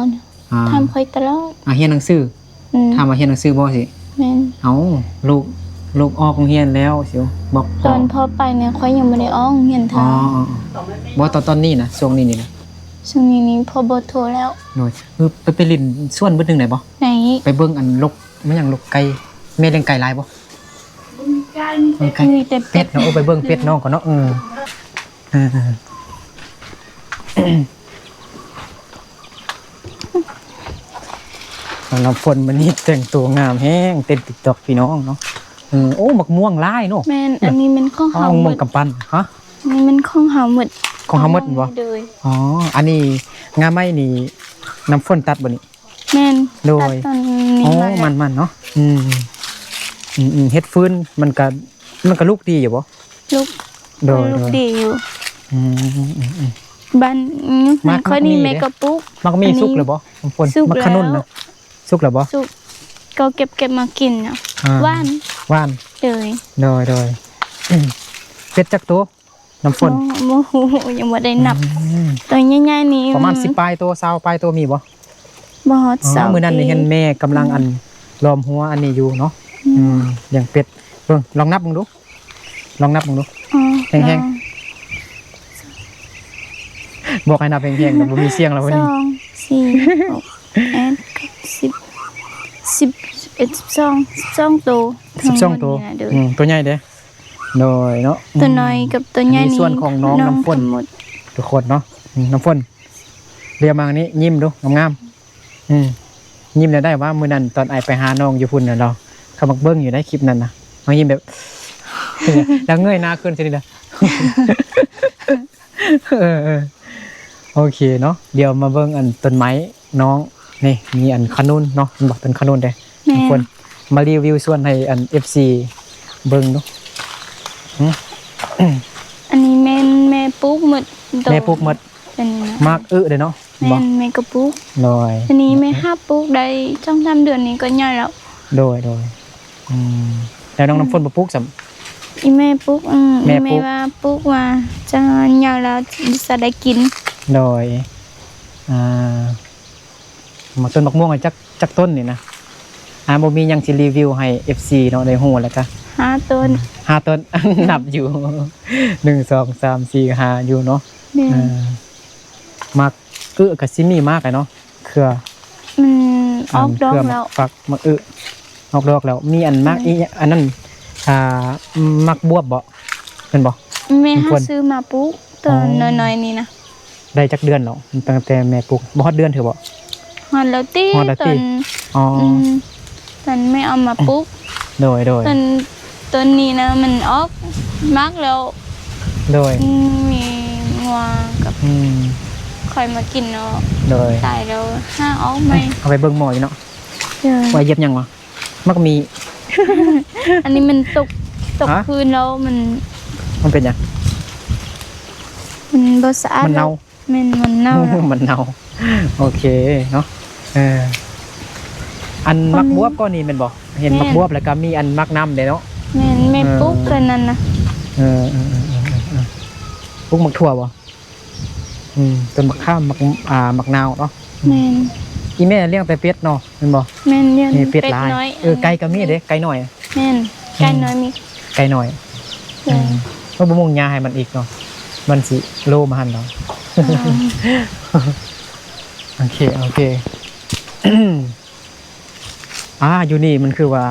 ອ່າ ຖາມຂ້ອຍຕະຫຼອດ. ອ່າ ຮຽນໜັງສື? ອືມ ຖາມວ່າຮຽນໜັງສືບໍ່ຊິ? ແມ່ນ. ເອົ້າ ລູກ ລູກອອກໂຮງຮຽນແລ້ວຊິບອກພໍ່. ຕອນພໍ່ໄປນີ້ຂ້ອຍຍັງບໍ່ໄດ້ອອກໂຮງຮຽນເທື່ອ. ອໍ ບໍ່ ຕອນ ຕອນນີ້ນະ ຊ່ວງນີ້ນີ້ນະ? ຊ່ວງນີ້ນີ້ພໍ່ບໍ່ໂທແລ້ວ. ໂດຍ ເອີ ໄປ ໄປຫຼິ້ນສວນບຶດໜຶ່ງໄດ້ບໍ່? ໄດ້. ໄປເບິ່ງອັນລົກ ແມ່ນຫຍັງ ລົກໄກ່ ແມ່ລ້ຽງໄກ່ຫຼາຍບໍ່? ມີແຕ່ ມີແຕ່ເປັດເນາະ. ໂອ້ ໄປເບິ່ງເປັດນ້ອງກ່ອນເນາະ. ເອີ ເອີ ນ້ຳຝົນມື້ນີ້ແຕ່ງຕົວງາມແຮງ ເຕັ້ນຕິກຕັອກພີ່ນ້ອງເນາະ. ເອີ ໂອ້ ໝາກມ່ວງຫຼາຍເນາະ. ແມ່ນ ອັນນີ້ແມ່ນຂອງເຮົາໝົດ. ໝາກມ່ວງກຳປັ່ນ. ຮະ? ອັນນີ້ແມ່ນຂອງເຮົາໝົດ. ຂອງເຮົາໝົດແມ່ນບໍ່? ໂດຍ. ອໍ ອັນນີ້ງາໄມ້ນີ້ນ້ຳຝົນຕັດບໍ່ນີ້? ແມ່ນ. ໂດຍ. ຕັດຕົ້ນນີ້. ອໍ ມາແລ້ວ ມັນໆເນາະ. ອືມ ອືມໆ ເຮັດຟືນມັນກະ ມັນກະລຸກດີຢູ່ບໍ່? ລຸກ. ໂດຍ ລຸກດີຢູ່. ອືມໆໆ ບ້ານ ອືມ ບ້ານຂ້ອຍນີ້ແມ່ກໍປູກ. ໝາກໝີ້ສຸກແລ້ວບໍ່ນ້ຳຝົນ? ສຸກແລ້ວ. ໝາກຂະໜຸນນະ ສຸກແລ້ວບໍ່? ສຸກ ກໍເກັບ ເກັບມາກິນເນາະ. ອ່າ ຫວານ ຫວານ. ໂດຍ ໂດຍໆ. ອືມ ເປັດຈັກໂຕ? ນ້ຳຝົນ ບໍ່ ບໍ່ຮູ້ ຍັງບໍ່ໄດ້ນັບ. ອືມ ໂຕໃຫຍ່ໆນີ້ປະມານສິບປາຍໂຕ ຊາວປາຍໂຕມີບໍ່? ບໍ່ຮອດຊາວ. ມື້ນັ້ນນີ້ເຫັນແມ່ກຳລັງ ອືມ ອັນ ລ້ອມຮົ້ວອັນນີ້ຢູ່ເນາະ. ອືມ ອືມ ລ້ຽງເປັດ. ເບິ່ງ ລອງນັບເບິ່ງດູ ລອງນັບເບິ່ງດູ. ອໍ ແຮງໆ ບອກໃຫ້ນັບແຮງໆ ແຕ່ບໍ່ມີສຽງແລ້ວ. ສອງ ສີ່ ຫົກ ແປດ ເກົ້າ ສິບ ສິບ ສິບເອັດ ສິບສອງ ສິບສອງໂຕ. ສິບສອງໂຕ. ອືມ ໂຕໃຫຍ່ເດ້. ໂດຍເນາະ. ຕົວນ້ອຍກັບຕົວໃຫຍ່ນີ້ ອັນນີ້ສ່ວນຂອງນ້ອງນ້ຳຝົນ ທຸກຄົນເນາະ. ອືມ ນ້ຳຝົນ ຫຼຽວມານີ້ ຍິ້ມດູງາມໆ. ອືມ ຍິ້ມແນວໃດວະ? ມື້ນັ້ນຕອນອ້າຍໄປຫານ້ອງຢູ່ພຸ້ນນະ ລາວ ເຂົາມັກເບິ່ງຢູ່ໃດຄລິບນັ້ນນະ. ມາຍິ້ມແບບ ແລ້ວເງີຍໜ້າຂຶ້ນຊີ້ນີ້ນະ. ເອີໆ ໂອເຄເນາະ. ດຽວມາເບິ່ງອັນຕົ້ນໄມ້ນ້ອງນີ້ ມີອັນຂະໜຸນເນາະ. ເຫັນບໍ່? ຕົ້ນຂະໜຸນເດ້. ແມ່ນ. ທຸກຄົນ ມາຣີວິວສວນໃຫ້ອັນ ເອັຟຊີ ເບິ່ງດູ. ຫຶ? ອັນນີ້ແມ່ນແມ່ປູກໝົດ. ແມ່ປູກໝົດ. ອັນນີ້ນະ ໝາກອຶເດ້ເນາະ. ແມ່ນ ແມ່ກໍປູກ. ໂດຍ. ອັນນີ້ແມ່ຫາປູກໄດ້ສອງສາມເດືອນນີ້ກໍໃຫຍ່ແລ້ວ. ໂດຍໆ. ອືມ ແລ້ວນ້ອງ ອືມ ນ້ຳຝົນບໍ່ປູກຊ້ຳ? ອີແມ່ປູກ. ອືມ ແມ່ປູກ. ແມ່ວ່າປູກວ່າຈະໃຫຍ່ແລ້ວຈະໄດ້ກິນ. ໂດຍ. ອ່າ ໝາກຕົ້ນໝາກມ່ວງຈັກ ຈັກຕົ້ນນີ້ນະ? ອ່າ ບໍ່ມີຫຍັງຊິຣີວິວໃຫ້ ເອັຟຊີ ເນາະ ໄດ້ຮູ້ແລ້ວກະ ຫ້າຕົ້ນ. ຫ້າຕົ້ນ ນັບຢູ່ ໜຶ່ງ ສອງ ສາມ ສີ່ ຫ້າ ຢູ່ເນາະ. ແມ່ນ. ອ່າ ໝາກອຶກະຊິມີໝາກແຫຼະເນາະ ເຄືອ ມັນອອກດອກແລ້ວ. ເຄືອໝາກຝັກ ໝາກອຶອອກດອກແລ້ວ. ມີອັນໝາກ ອືມ ອີ ອັນນັ້ນ ອ່າ ໝາກບວບບໍ? ແມ່ນບໍ່? ແມ່ຫາຊື້ມາປູກຕອນ ອໍ ນ້ອຍໆນີ້ນະ. ໄດ້ຈັກເດືອນແລ້ວ? ຕັ້ງແຕ່ແມ່ປູກ ບໍ່ຮອດເດືອນເທື່ອບໍ? ຮອດແລ້ວຕິ. ຮອດແລ້ວຕິ. ຕອນ ອໍ ອືມ ຕອນແມ່ເອົາມາປູກ. ໂດຍໆ. ຕອນ ຕອນນີ້ນະ ມັນອອກໝາກແລ້ວ. ໂດຍ. ອືມ ມີງົວກັບ ອືມ ຄວາຍມາກິນເນາະ. ໂດຍ. ຕາຍແລ້ວ ຫາອອກໃໝ່. ເອົາໄປເບິ່ງໝໍຢູ່ເນາະ. ໂດຍ. ວ່າຢຽບຫຍັງວະ? ໝາກໝີ້. ອັນນີ້ມັນຕົກ ຕົກ ຮະ? ພື້ນແລ້ວມັນ ມັນເປັນຫຍັງ? ມັນບໍ່ສະອາດ ມັນເນົ່າ ແລ້ວ ແມ່ນ ມັນເນົ່າແລ້ວ ມັນເນົ່າ ໂອເຄເນາະ ເອີ ອັນ ມັນ ໝາກບວບກໍນີ້ແມ່ນບໍ່? ເຫັນ ແມ່ນ ໝາກບວບ ແລ້ວກໍມີອັນໝາກນ້ຳເດ້ເນາະ ແມ່ນ ແມ່ ເອີ ປູກຕອນນັ້ນນະ ເອີ ເອີ ປູກໝາກຖົ່ວບໍ່? ອືມ ຕົ້ນໝາກຂາມ ໝາກ ອ່າ ໝາກນາວເນາະ ແມ່ນ ອີ່ແມ່ລ້ຽງແຕ່ເປັດເນາະ ແມ່ນບໍ່? ແມ່ນ ລ້ຽງ ມີເປັດ ເປັດຫຼາຍ ນ້ອຍ ເອີ ໄກ່ກໍມີເດ້ ໄກ່ນ້ອຍ ແມ່ນ ໄກ່ນ້ອຍ ອືມ ມີໄກ່ນ້ອຍ ເອີ ອືມ ເຮົາບໍ່ມຸງຫຍ້າໃຫ້ມັນອີກເນາະ ມັນຊິໂລມາຫັ້ນເນາະ ອໍ ໂອເຄ ໂອເຄ ອ່າ ຢູ່ນີ້ມັນຄືວ່າ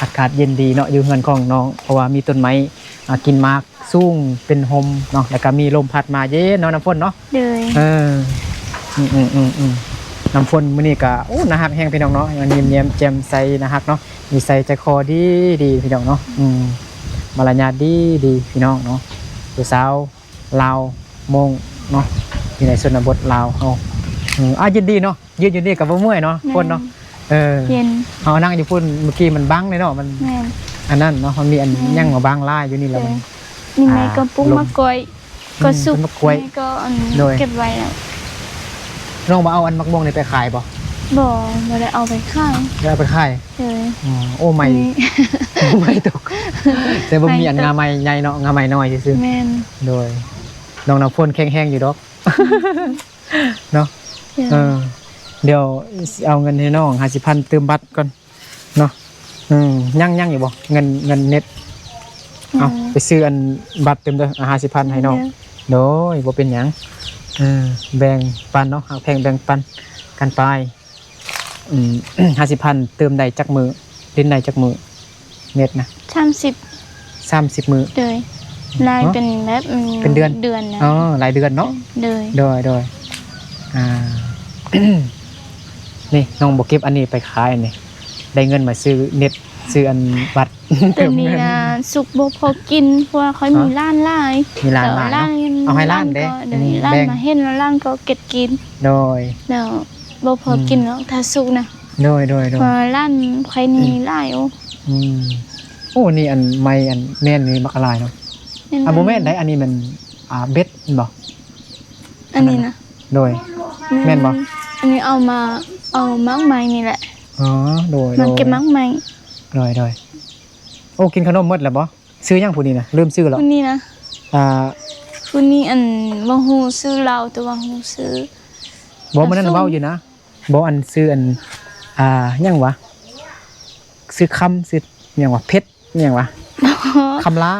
ອາກາດເຢັນດີເນາະ ຢູ່ເຮືອນຂອງນ້ອງ ເພາະວ່າມີຕົ້ນໄມ້ ອ່າ ກິນໝາກສູງເປັນຮົ່ມເນາະ ແລ້ວກໍມີລົມພັດມາເຢັນເນາະ ນ້ຳຝົນເນາະ ໂດຍ ເອີ ອືມໆໆໆ ນ້ຳຝົນມື້ນີ້ກໍ ໂອ້ ໜ້າຮັກແຮງພີ່ນ້ອງເນາະ ຍິ້ມແຍ້ມແຈ່ມໃສ ໜ້າຮັກເນາະ ນິໄສໃຈຄໍດີໆ ພີ່ນ້ອງເນາະ ອືມ ມາລະຍາດດີໆ ພີ່ນ້ອງເນາະ ຜູ້ສາວລາວມົ້ງເນາະ ຢູ່ໃນຊົນນະບົດລາວເຮົາ ອືມ ອ່າ ເຢັນດີເນາະ ຢືນຢູ່ນີ້ກໍບໍ່ເມື່ອຍເນາະ ແມ່ນ ຝົນເນາະ ເອີ ເຢັນ ເຮົານັ່ງຢູ່ພຸ້ນ ເມື່ອກີ້ມັນບັງເດ້ເນາະ ມັນ ແມ່ນ ອັນນັ້ນເນາະ ມັນມີອັນ ແມ່ນ ຫຍັງມາບັງຫຼາຍ ຢູ່ນີ້ແລ້ວມັນ ອ່າ ມີໄມ້ກໍປຸງ ລົມ ໝາກກ້ວຍ ອືມ ກໍສຸກ ຕົ້ນໝາກກ້ວຍ ແມ່ກໍອັນ ໂດຍ ເກັບໄວ້ແລ້ວ ນ້ອງບໍ່ເອົາອັນໝາກມ່ວງນີ້ໄປຂາຍບໍ່? ບໍ່ ບໍ່ໄດ້ເອົາໄປຂາຍ ບໍ່ໄດ້ເອົາໄປຂາຍ ໂດຍ ອໍ ໂອ້ ໄມ້ ນີ້ ໄມ້ຕົກ ແຕ່ບໍ່ມີອັນ ໄມ້ຕົກ ງ່າໄມ້ໃຫຍ່ເນາະ ງ່າໄມ້ນ້ອຍຊື່ໆ ແມ່ນ ໂດຍ ນ້ອງນ້ຳຝົນແຂງແຮງຢູ່ດອກ ເນາະ ເອີ ດຽວຊິເອົາເງິນໃຫ້ນ້ອງຫ້າສິບພັນ ຕື່ມບັດກ່ອນເນາະ ເອີ ຍັງ ຍັງຢູ່ບໍ່ ເງິນ ເງິນເນັດ ເອົາ ອືມ ໄປຊື້ອັນບັດຕື່ມເດີ ຫ້າສິບພັນ ໃຫ້ນ້ອງ ໂດຍ ບໍ່ເປັນຫຍັງ ເອີ ແບ່ງປັນເນາະ ຮັກແພງແບ່ງປັນກັນໄປ ອືມ ຫ້າສິບພັນ ຕື່ມໄດ້ຈັກມື້ ຫຼິ້ນໄດ້ຈັກມື້ ເນັດນະ ສາມສິບ ສາມສິບມື້ ໂດຍ ລາຍ ເນາະ ເປັນແບບ ອືມ ເປັນເດືອນ ເດືອນນະ ອໍ ລາຍເດືອນເນາະ ໂດຍ ໂດຍ ໂດຍ ອ່າ ນີ້ນ້ອງບໍ່ເກັບອັນນີ້ໄປຂາຍນີ້ ໄດ້ເງິນມາຊື້ເນັດ ຊື້ອັນບັດ ໂຕນີ້ນະ ສຸກບໍ່ພໍກິນ ເພາະວ່າຂ້ອຍມີ ຮະ ຫຼານຫຼາຍ ມີຫຼານຫຼາຍເນາະ ເອົາໃຫ້ຫຼານເດ້ ໂດຍ ອືມ ຫຼານ ແບ່ງ ມາເຫັນແລ້ວ ຫຼານກໍເກັບກິນ ໂດຍ ແລ້ວ ບໍ່ພໍ ອືມ ກິນເນາະ ຖ້າສຸກນະ ໂດຍ ໂດຍ ໂດຍ ເພາະວ່າຫຼານຂ້ອຍນີ້ ອືມ ຫຼາຍ ໂອ້ ອືມ ໂອ້ ນີ້ອັນໄມ້ອັນແມ່ນນີ້ບັກຫຼາຍເນາະ ແມ່ນ ອ່າ ບໍ່ແມ່ນໃດ໋ ອັນນີ້ມັນ ອ່າ ເບັດແມ່ນບໍ່? ອັນນີ້ນະ ໂດຍ ແມ່ນບໍ່? ອັນນີ້ເອົາມາ ເອົາໝາກໄມ້ນີ້ແຫຼະ ອໍ ໂດຍ ມາເກັບໝາກໄມ້ ໂດຍ ໂດຍ ໂອ້ ກິນຂະໜົມໝົດແລ້ວບໍ່? ຊື່ຫຍັງຜູ້ນີ້ນະ? ລືມຊື່ແລ້ວ ຜູ້ນີ້ນະ ອ່າ ຜູ້ນີ້ອັນ ບໍ່ຮູ້ຊື່ລາວ ແຕ່ວ່າຮູ້ຊື່ ບໍ່ ມື້ນັ້ນເວົ້າຢູ່ນະ ບໍ່ ອັນຊື່ອັນ ອ່າ ຫຍັງຫວາ ຊື່ຄຳ ຊື່ຫຍັງຫວາ ເພັດ ຫຍັງຫວາ ຄຳລາ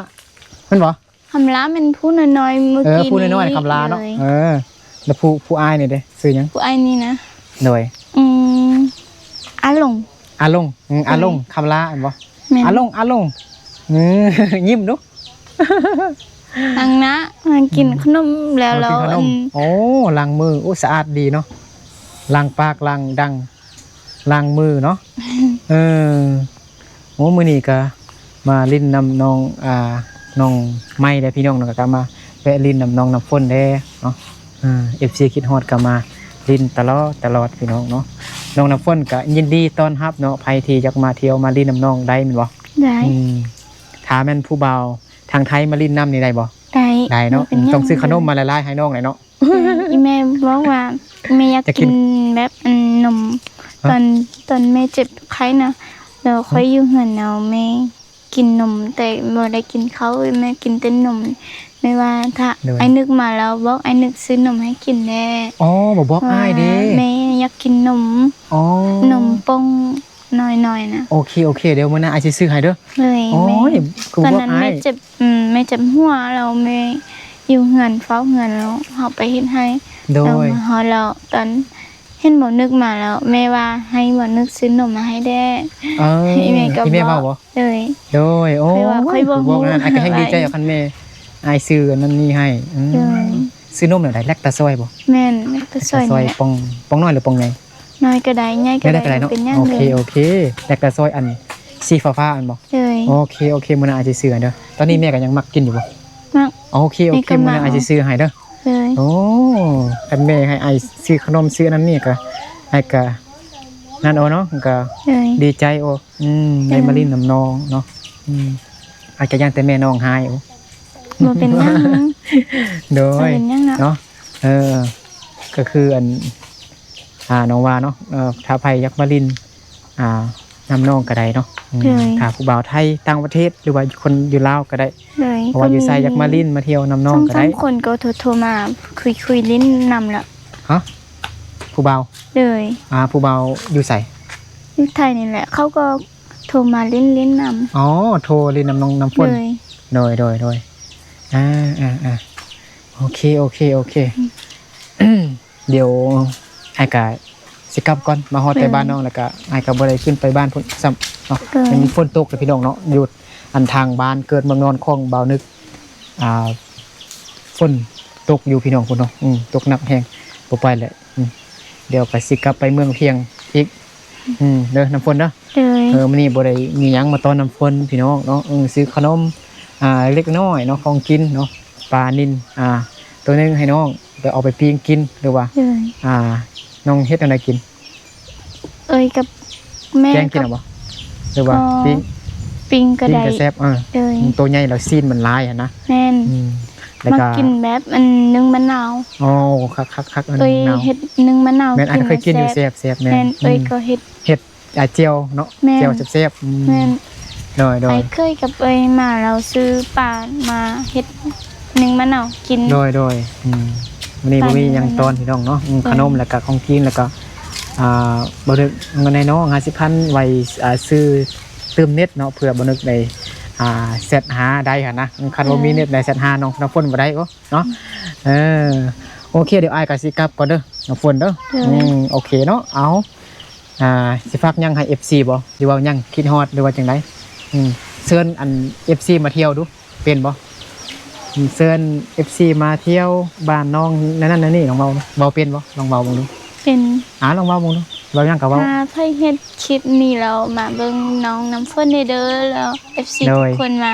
ແມ່ນບໍ່? ຄຳລາແມ່ນຜູ້ນ້ອຍໆ ມື້ກີ້ນີ້ ເອີ ຜູ້ນ້ອຍໆ ຄຳລາເນາະ ເອີ ແລ້ວຜູ້ ຜູ້ອ້າຍນີ້ເດ້ ຊື່ຫຍັງ? ຜູ້ອ້າຍນີ້ນະ ໂດຍ ອືມ ອາລົງ ອາລົງ ອືມ ອາລົງ ຄຳລາແມ່ນບໍ່? ແມ່ນ ອາລົງ ອາລົງ ອືມ ຍິ້ມດູ ລ້າງໜ້າ ກິນ ອືມ ຂະໜົມແລ້ວ ກິນຂະໜົມ ໂອ້ ລ້າງມື ໂອ້ ສະອາດດີເນາະ ລ້າງປາກ ລ້າງດັງ ລ້າງມືເນາະ ເອີ ໂອ້ ມື້ນີ້ກະມາຫຼິ້ນນຳນ້ອງ ອ່າ ນ້ອງໄມ້ແດ່ພີ່ນ້ອງເນາະ ກະມາແວະຫຼິ້ນນຳນ້ອງນ້ຳຝົນແດ່ເນາະ ເອີ ເອັຟຊີຄິດຮອດກະມາຫຼິ້ນຕະຫຼອດ ຕະຫຼອດພີ່ນ້ອງເນາະ ນ້ອງນ້ຳຝົນກະຍິນດີຕ້ອນຮັບເນາະ ໃຜທີ່ຢາກມາທ່ຽວມາຫຼິ້ນນຳນ້ອງໄດ້ແມ່ນບໍ່? ໄດ້ ອືມ ຖ້າແມ່ນຜູ້ບ່າວທາງໄທມາຫຼິ້ນນຳນີ້ໄດ້ບໍ່? ໄດ້ ໄດ້ເນາະ ບໍ່ເປັນຫຍັງ ອືມ ຕ້ອງຊື້ຂະໜົມມາຫຼາຍໆ ໃຫ້ນ້ອງແຫຼະເນາະ ອີ່ແມ່ບອກວ່າ ແມ່ຢາກກິນ ຢາກກິນແບບ ອັນ ນົມ ຮະ ຕອນ ຕອນແມ່ເຈັບໄຂ້ນະ ແລ້ວຂ້ອຍ ຮະ ຢູ່ເຮືອນເອົາແມ່ ກິນນົມ ແຕ່ບໍ່ໄດ້ກິນເຂົ້າ ແມ່ກິນແຕ່ນົມ ແມ່ວ່າຖ້າ ໂດຍ ອ້າຍນຶກມາແລ້ວ ບອກອ້າຍນຶກຊື້ນົມໃຫ້ກິນແດ່ ອໍ ບໍ່ບອກອ້າຍເດ້ ວ່າແມ່ຢາກກິນນົມ ອໍ ນົມປ່ອງນ້ອຍໆ ນະ ໂອເຄ ໂອເຄ ດຽວມື້ໜ້າອ້າຍຊິຊື້ໃຫ້ເດີ ໂດຍ ໂອ້ຍ ແມ່ ຄືບໍ່ບອກອ້າຍ ຕອນນັ້ນແມ່ເຈັບ ອືມ ແມ່ເຈັບຫົວ ແລ້ວແມ່ຢູ່ເຮືອນ ເຝົ້າເຮືອນ ແລ້ວເຮົາໄປເຮັດໄຮ່ ໂດຍ ແລ້ວມາຮອດແລ້ວ ຕອນ ເຫັນບໍ່ນຶກມາແລ້ວ ແມ່ວ່າໃຫ້ບໍ່ນຶກຊື້ນົມມາໃຫ້ແດ່ ເອີ ອີ່ແມ່ກໍ ອີ່ແມ່ເວົ້າບໍ່? ໂດຍ ໂດຍ ໂອ້ຍ ຄືບອກນັ້ນ ອ້າຍກໍແຮ່ງດີໃຈ ຄັນແມ່ ອ້າຍຊື້ອັນນັ້ນນີ້ໃຫ້ ອືມ ໂດຍ ຊື້ນົມແນວໃດ? ແລັກຕາຊອຍບໍ່? ແມ່ນ ແລັກຕາຊອຍ ແລັກຕາຊອຍນີ້ແຫຼະ ປ່ອງ ປ່ອງນ້ອຍຫຼືປ່ອງໃຫຍ່? ນ້ອຍກໍໄດ້ ໃຫຍ່ກໍໄດ້ ໃຫຍ່ກໍໄດ້ ບໍ່ເປັນຫຍັງ ໂອເຄ ໂອເຄ ແລັກຕາຊອຍອັນສີຟ້າໆ ອັນບໍ່? ໂດຍ ໂອເຄ ໂອເຄ ມື້ໜ້າອ້າຍຊິຊື້ໃຫ້ເດີ ຕອນນີ້ແມ່ກໍຍັງມັກກິນຢູ່ບໍ່? ມັກ ໂອເຄ ໂອເຄ ມື້ໜ້າອ້າຍຊິຊື້ໃຫ້ເດີ ໂດຍ ໂອ້ ຄັນແມ່ໃຫ້ອ້າຍຊື້ຂະໜົມຊື້ອັນນັ້ນນີ້ກໍ ອ້າຍກໍນັ້ນເອົາເນາະ ກໍ ໂດຍ ດີໃຈໂອ ອືມ ໂດຍ ໄດ້ມາຫຼິ້ນນຳນ້ອງເນາະ ອືມ ອາດຈະຢ້ານແຕ່ແມ່ນ້ອງຮ້າຍ. ບໍ່ເປັນຫຍັງ ໂດຍ ບໍ່ເປັນຫຍັງເນາະ ເນາະ. ເອີ ກໍຄືອັນ ອ່າ ນ້ອງວ່າເນາະ ເອີ ຖ້າໃຜຢາກມາຫຼິ້ນ ອ່າ ນຳນ້ອງກໍໄດ້ເນາະ. ອືມ ໂດຍ ຖ້າຜູ້ບ່າວໄທຕ່າງປະເທດ ຫຼືວ່າຄົນຢູ່ລາວກໍໄດ້ ໂດຍ ເພາະວ່າຢູ່ໃສ ກໍມີ ຢາກມາຫຼິ້ນມາທ່ຽວນຳນ້ອງກໍໄດ້. ສອງສາມຄົນກໍໂທ ໂທມາຄຸຍ ຄຸຍຫຼິ້ນນຳລະ. ຮະ? ຜູ້ບ່າວ? ໂດຍ ອ່າ ຜູ້ບ່າວຢູ່ໃສ? ຢູ່ໄທນີ້ແຫຼະ ເຂົາກໍໂທມາຫຼິ້ນ ຫຼິ້ນນຳ. ອໍ ໂທຫຼິ້ນນຳນ້ອງນ້ຳຝົນ. ໂດຍ ໂດຍ ໂດຍ ໂດຍ ອ່າ ອ່າ ອ່າ ໂອເຄ ໂອເຄ ໂອເຄ ອືມ ດຽວອ້າຍກະຊິກັບກ່ອນ ມາຮອດແຕ່ ໂດຍ ບ້ານນ້ອງ ແລ້ວກະອ້າຍກະບໍ່ໄດ້ຂຶ້ນໄປບ້ານພຸ້ນຊ້ຳເນາະ. ໂດຍ ມັນຝົນຕົກເດ້ພີ່ນ້ອງເນາະ ຢູ່ອັນທາງບ້ານເກີດເມືອງນອນຂອງບ່າວນຶກ ອ່າ ຝົນຕົກຢູ່ພີ່ນ້ອງພຸ້ນເນາະ. ອືມ ຕົກໜັກແຮງ ບໍ່ໄປແຫຼະ. ອືມ ດຽວກະຊິກັບໄປເມືອງພຽງອີກ ອືມ ເດີນ້ຳຝົນເດີ. ໂດຍ ເອີ ມື້ນີ້ບໍ່ໄດ້ມີຫຍັງມາຕ້ອນນ້ຳຝົນພີ່ນ້ອງເນາະ. ເອີ ຊື້ຂະໜົມ ອ່າ ເລັກນ້ອຍເນາະ ຂອງກິນເນາະ ປານິນ ອ່າ ໂຕໜຶ່ງໃຫ້ນ້ອງ ແລ້ວເອົາໄປປີ້ງກິນ ຫຼືວ່າ ໂດຍ ອ່າ ນ້ອງເຮັດແນວໃດກິນ? ເອີຍກັບແມ່ ແກງກິນເອົາບໍ່ ຫຼືວ່າ ກໍ ປີ້ງ? ປີ້ງກໍ ປີ້ງກໍໄດ້ ແຊບ. ເອີ ໂດຍ ໂຕໃຫຍ່ແລ້ວຊີ້ນມັນຫຼາຍຫັ້ນນະ. ແມ່ນ ອືມ ແລ້ວກໍ ມັກກິນແບບອັນໜຶ້ງມະນາວ. ໂອ້ ຄັກໆໆ ເອີຍ ໜຶ້ງມະນາວ ເຮັດໜຶ້ງມະນາວ ແມ່ນ ອັນເຄີຍກິນຢູ່ ແຊບໆ. ແມ່ນ ແມ່ນ ອືມ ເອີຍກໍເຮັດ ເຮັດ ອ່າ ແຈ່ວເນາະ. ແມ່ນ ແຈ່ວແຊບໆ. ອືມ ແມ່ນ ໂດຍໆ ອ້າຍເຄີຍກັບເອີຍມາ ລາວຊື້ປາມາເຮັດໜຶ້ງມະນາວກິນ. ໂດຍໆ ອືມ ມື້ນີ້ບໍ່ມີຫຍັງຕ້ອນພີ່ນ້ອງເນາະ. ອືມ ໂດຍ ຂະໜົມ ແລ້ວກະຂອງກິນ ແລ້ວກະ ອ່າ ບໍ່ໄດ້ ເງິນໃຫ້ນ້ອງຫ້າສິບພັນ ໄວ້ ອ່າ ຊື້ຕື່ມເນັດເນາະ ເພື່ອບໍ່ນຶກໄດ້ ອ່າ ແຊັດຫາໄດ້ຫັ້ນນະ. ຄັນບໍ່ມີເນັດໄດ້ແຊັດຫານ້ອງນ້ຳຝົນບໍ່ໄດ້. ໂອ້ ເນາະ ເອີ ໂອເຄ ດຽວອ້າຍກໍຊິກັບກ່ອນເດີນ້ຳຝົນເດີ. ໂດຍ ອືມ ໂອເຄເນາະ. ເອົາ ອ່າ ຊິຝາກຫຍັງໃຫ້ເອັຟຊີບໍ່ ຫຼືວ່າຫຍັງ ຄິດຮອດ ຫຼືວ່າຈັ່ງໃດ? ອືມ ເຊີນອັນເອັຟຊີມາທ່ຽວດູ ເປັນບໍ່? ອືມ ເຊີນເອັຟຊີມາທ່ຽວບ້ານນ້ອງ ແນວນັ້ນແນວນີ້ ລອງເວົ້າ ເວົ້າເປັນບໍ່? ລອງເວົ້າເບິ່ງດູ. ເປັນ. ອ່າ ລອງເວົ້າເບິ່ງດູ ເວົ້າຫຍັງກໍເວົ້າ. ຖ້າໃຜເຫັນຄລິບນີ້ແລ້ວ ມາເບິ່ງນ້ອງນ້ຳຝົນແດ່ເດີ ແລ້ວເອັຟຊີ ໂດຍ ທຸກຄົນ ມາ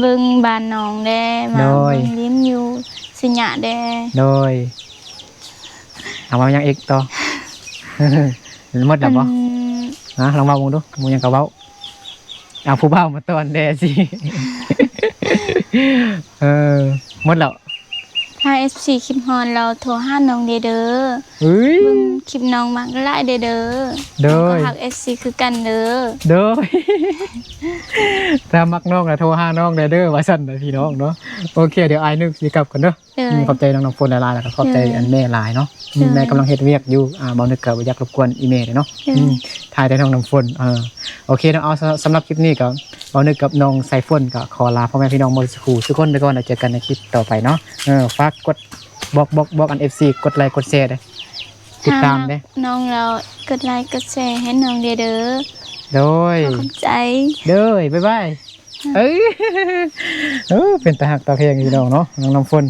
ເບິ່ງບ້ານນ້ອງແດ່ ມາ ໂດຍ ເບິ່ງຫຼິ້ນຢູ່ໄຊຍະແດ່. ໂດຍ ເອົາ ເວົ້າຫຍັງອີກຕໍ່? ໝົດແລ້ວບໍ່? ອືມ ຮະ ລອງເວົ້າເບິ່ງດູ ມີຫຍັງກໍເວົ້າ. ເອົາຜູ້ບ່າວມາຕ້ອນແດ່ຊິ. ເອີ ໝົດແລ້ວ. ຖ້າເອັຟຊີຄິດຮອດແລ້ວ ໂທຫານ້ອງແດ່ເດີ. ເອີຍ ເບິ່ງຄລິບນ້ອງມັກຫຼາຍແດ່ເດີ. ໂດຍ ນ້ອງກໍຮັກເອັຟຊີຄືກັນເດີ. ໂດຍ ຖ້າມັກນ້ອງລະໂທຫານ້ອງແດ່ເດີ ວ່າຊັ້ນນະພີ່ນ້ອງເນາະ. ໂອເຄ ດຽວອ້າຍນຶກຊິກັບກ່ອນເດີ. ໂດຍ ອືມ ຂອບໃຈນ້ອງນ້ຳຝົນຫຼາຍໆ ແລ້ວກໍຂອບໃຈ ໂດຍ ອັນແມ່ຫຼາຍເນາະ. ໂດຍ ແມ່ກຳລັງເຮັດວຽກຢູ່ ອ່າ ບ່າວນຶກກໍບໍ່ຢາກລົບກວນອີ່ແມ່ເດ້ເນາະ. ໂດຍ ອືມ ຖ່າຍແຕ່ນ້ອງນ້ຳຝົນ. ເອີ ໂອເຄເນາະ. ເອົາ ສຳ ສຳລັບຄລິບນີ້ກໍບ່າວນຶກກັບນ້ອງສາຍຝົນກໍຂໍລາພໍ່ແມ່ພີ່ນ້ອງໝົດສູ່ສູ່ຄົນໄປກ່ອນ ແລ້ວເຈີກັນໃນຄລິບຕໍ່ໄປເນາະ. ເອີ ຝາກກົດບອກ ບອກ ບອກອັນເອັຟຊີ ກົດໄລກົດແຊເດ້ ຕິດຕາມເດ້. ຖ້າມັກນ້ອງແລ້ວ ກົດໄລກົດແຊໃຫ້ນ້ອງແດ່ເດີ. ໂດຍ ຂໍຂອບໃຈ. ໂດຍ ບາຍບາຍ. ເອີ ເອີ ເປັນຕາຮັກຕາແພງພີ່ນ້ອງເນາະ ນ້ອງນ້ຳຝົນ.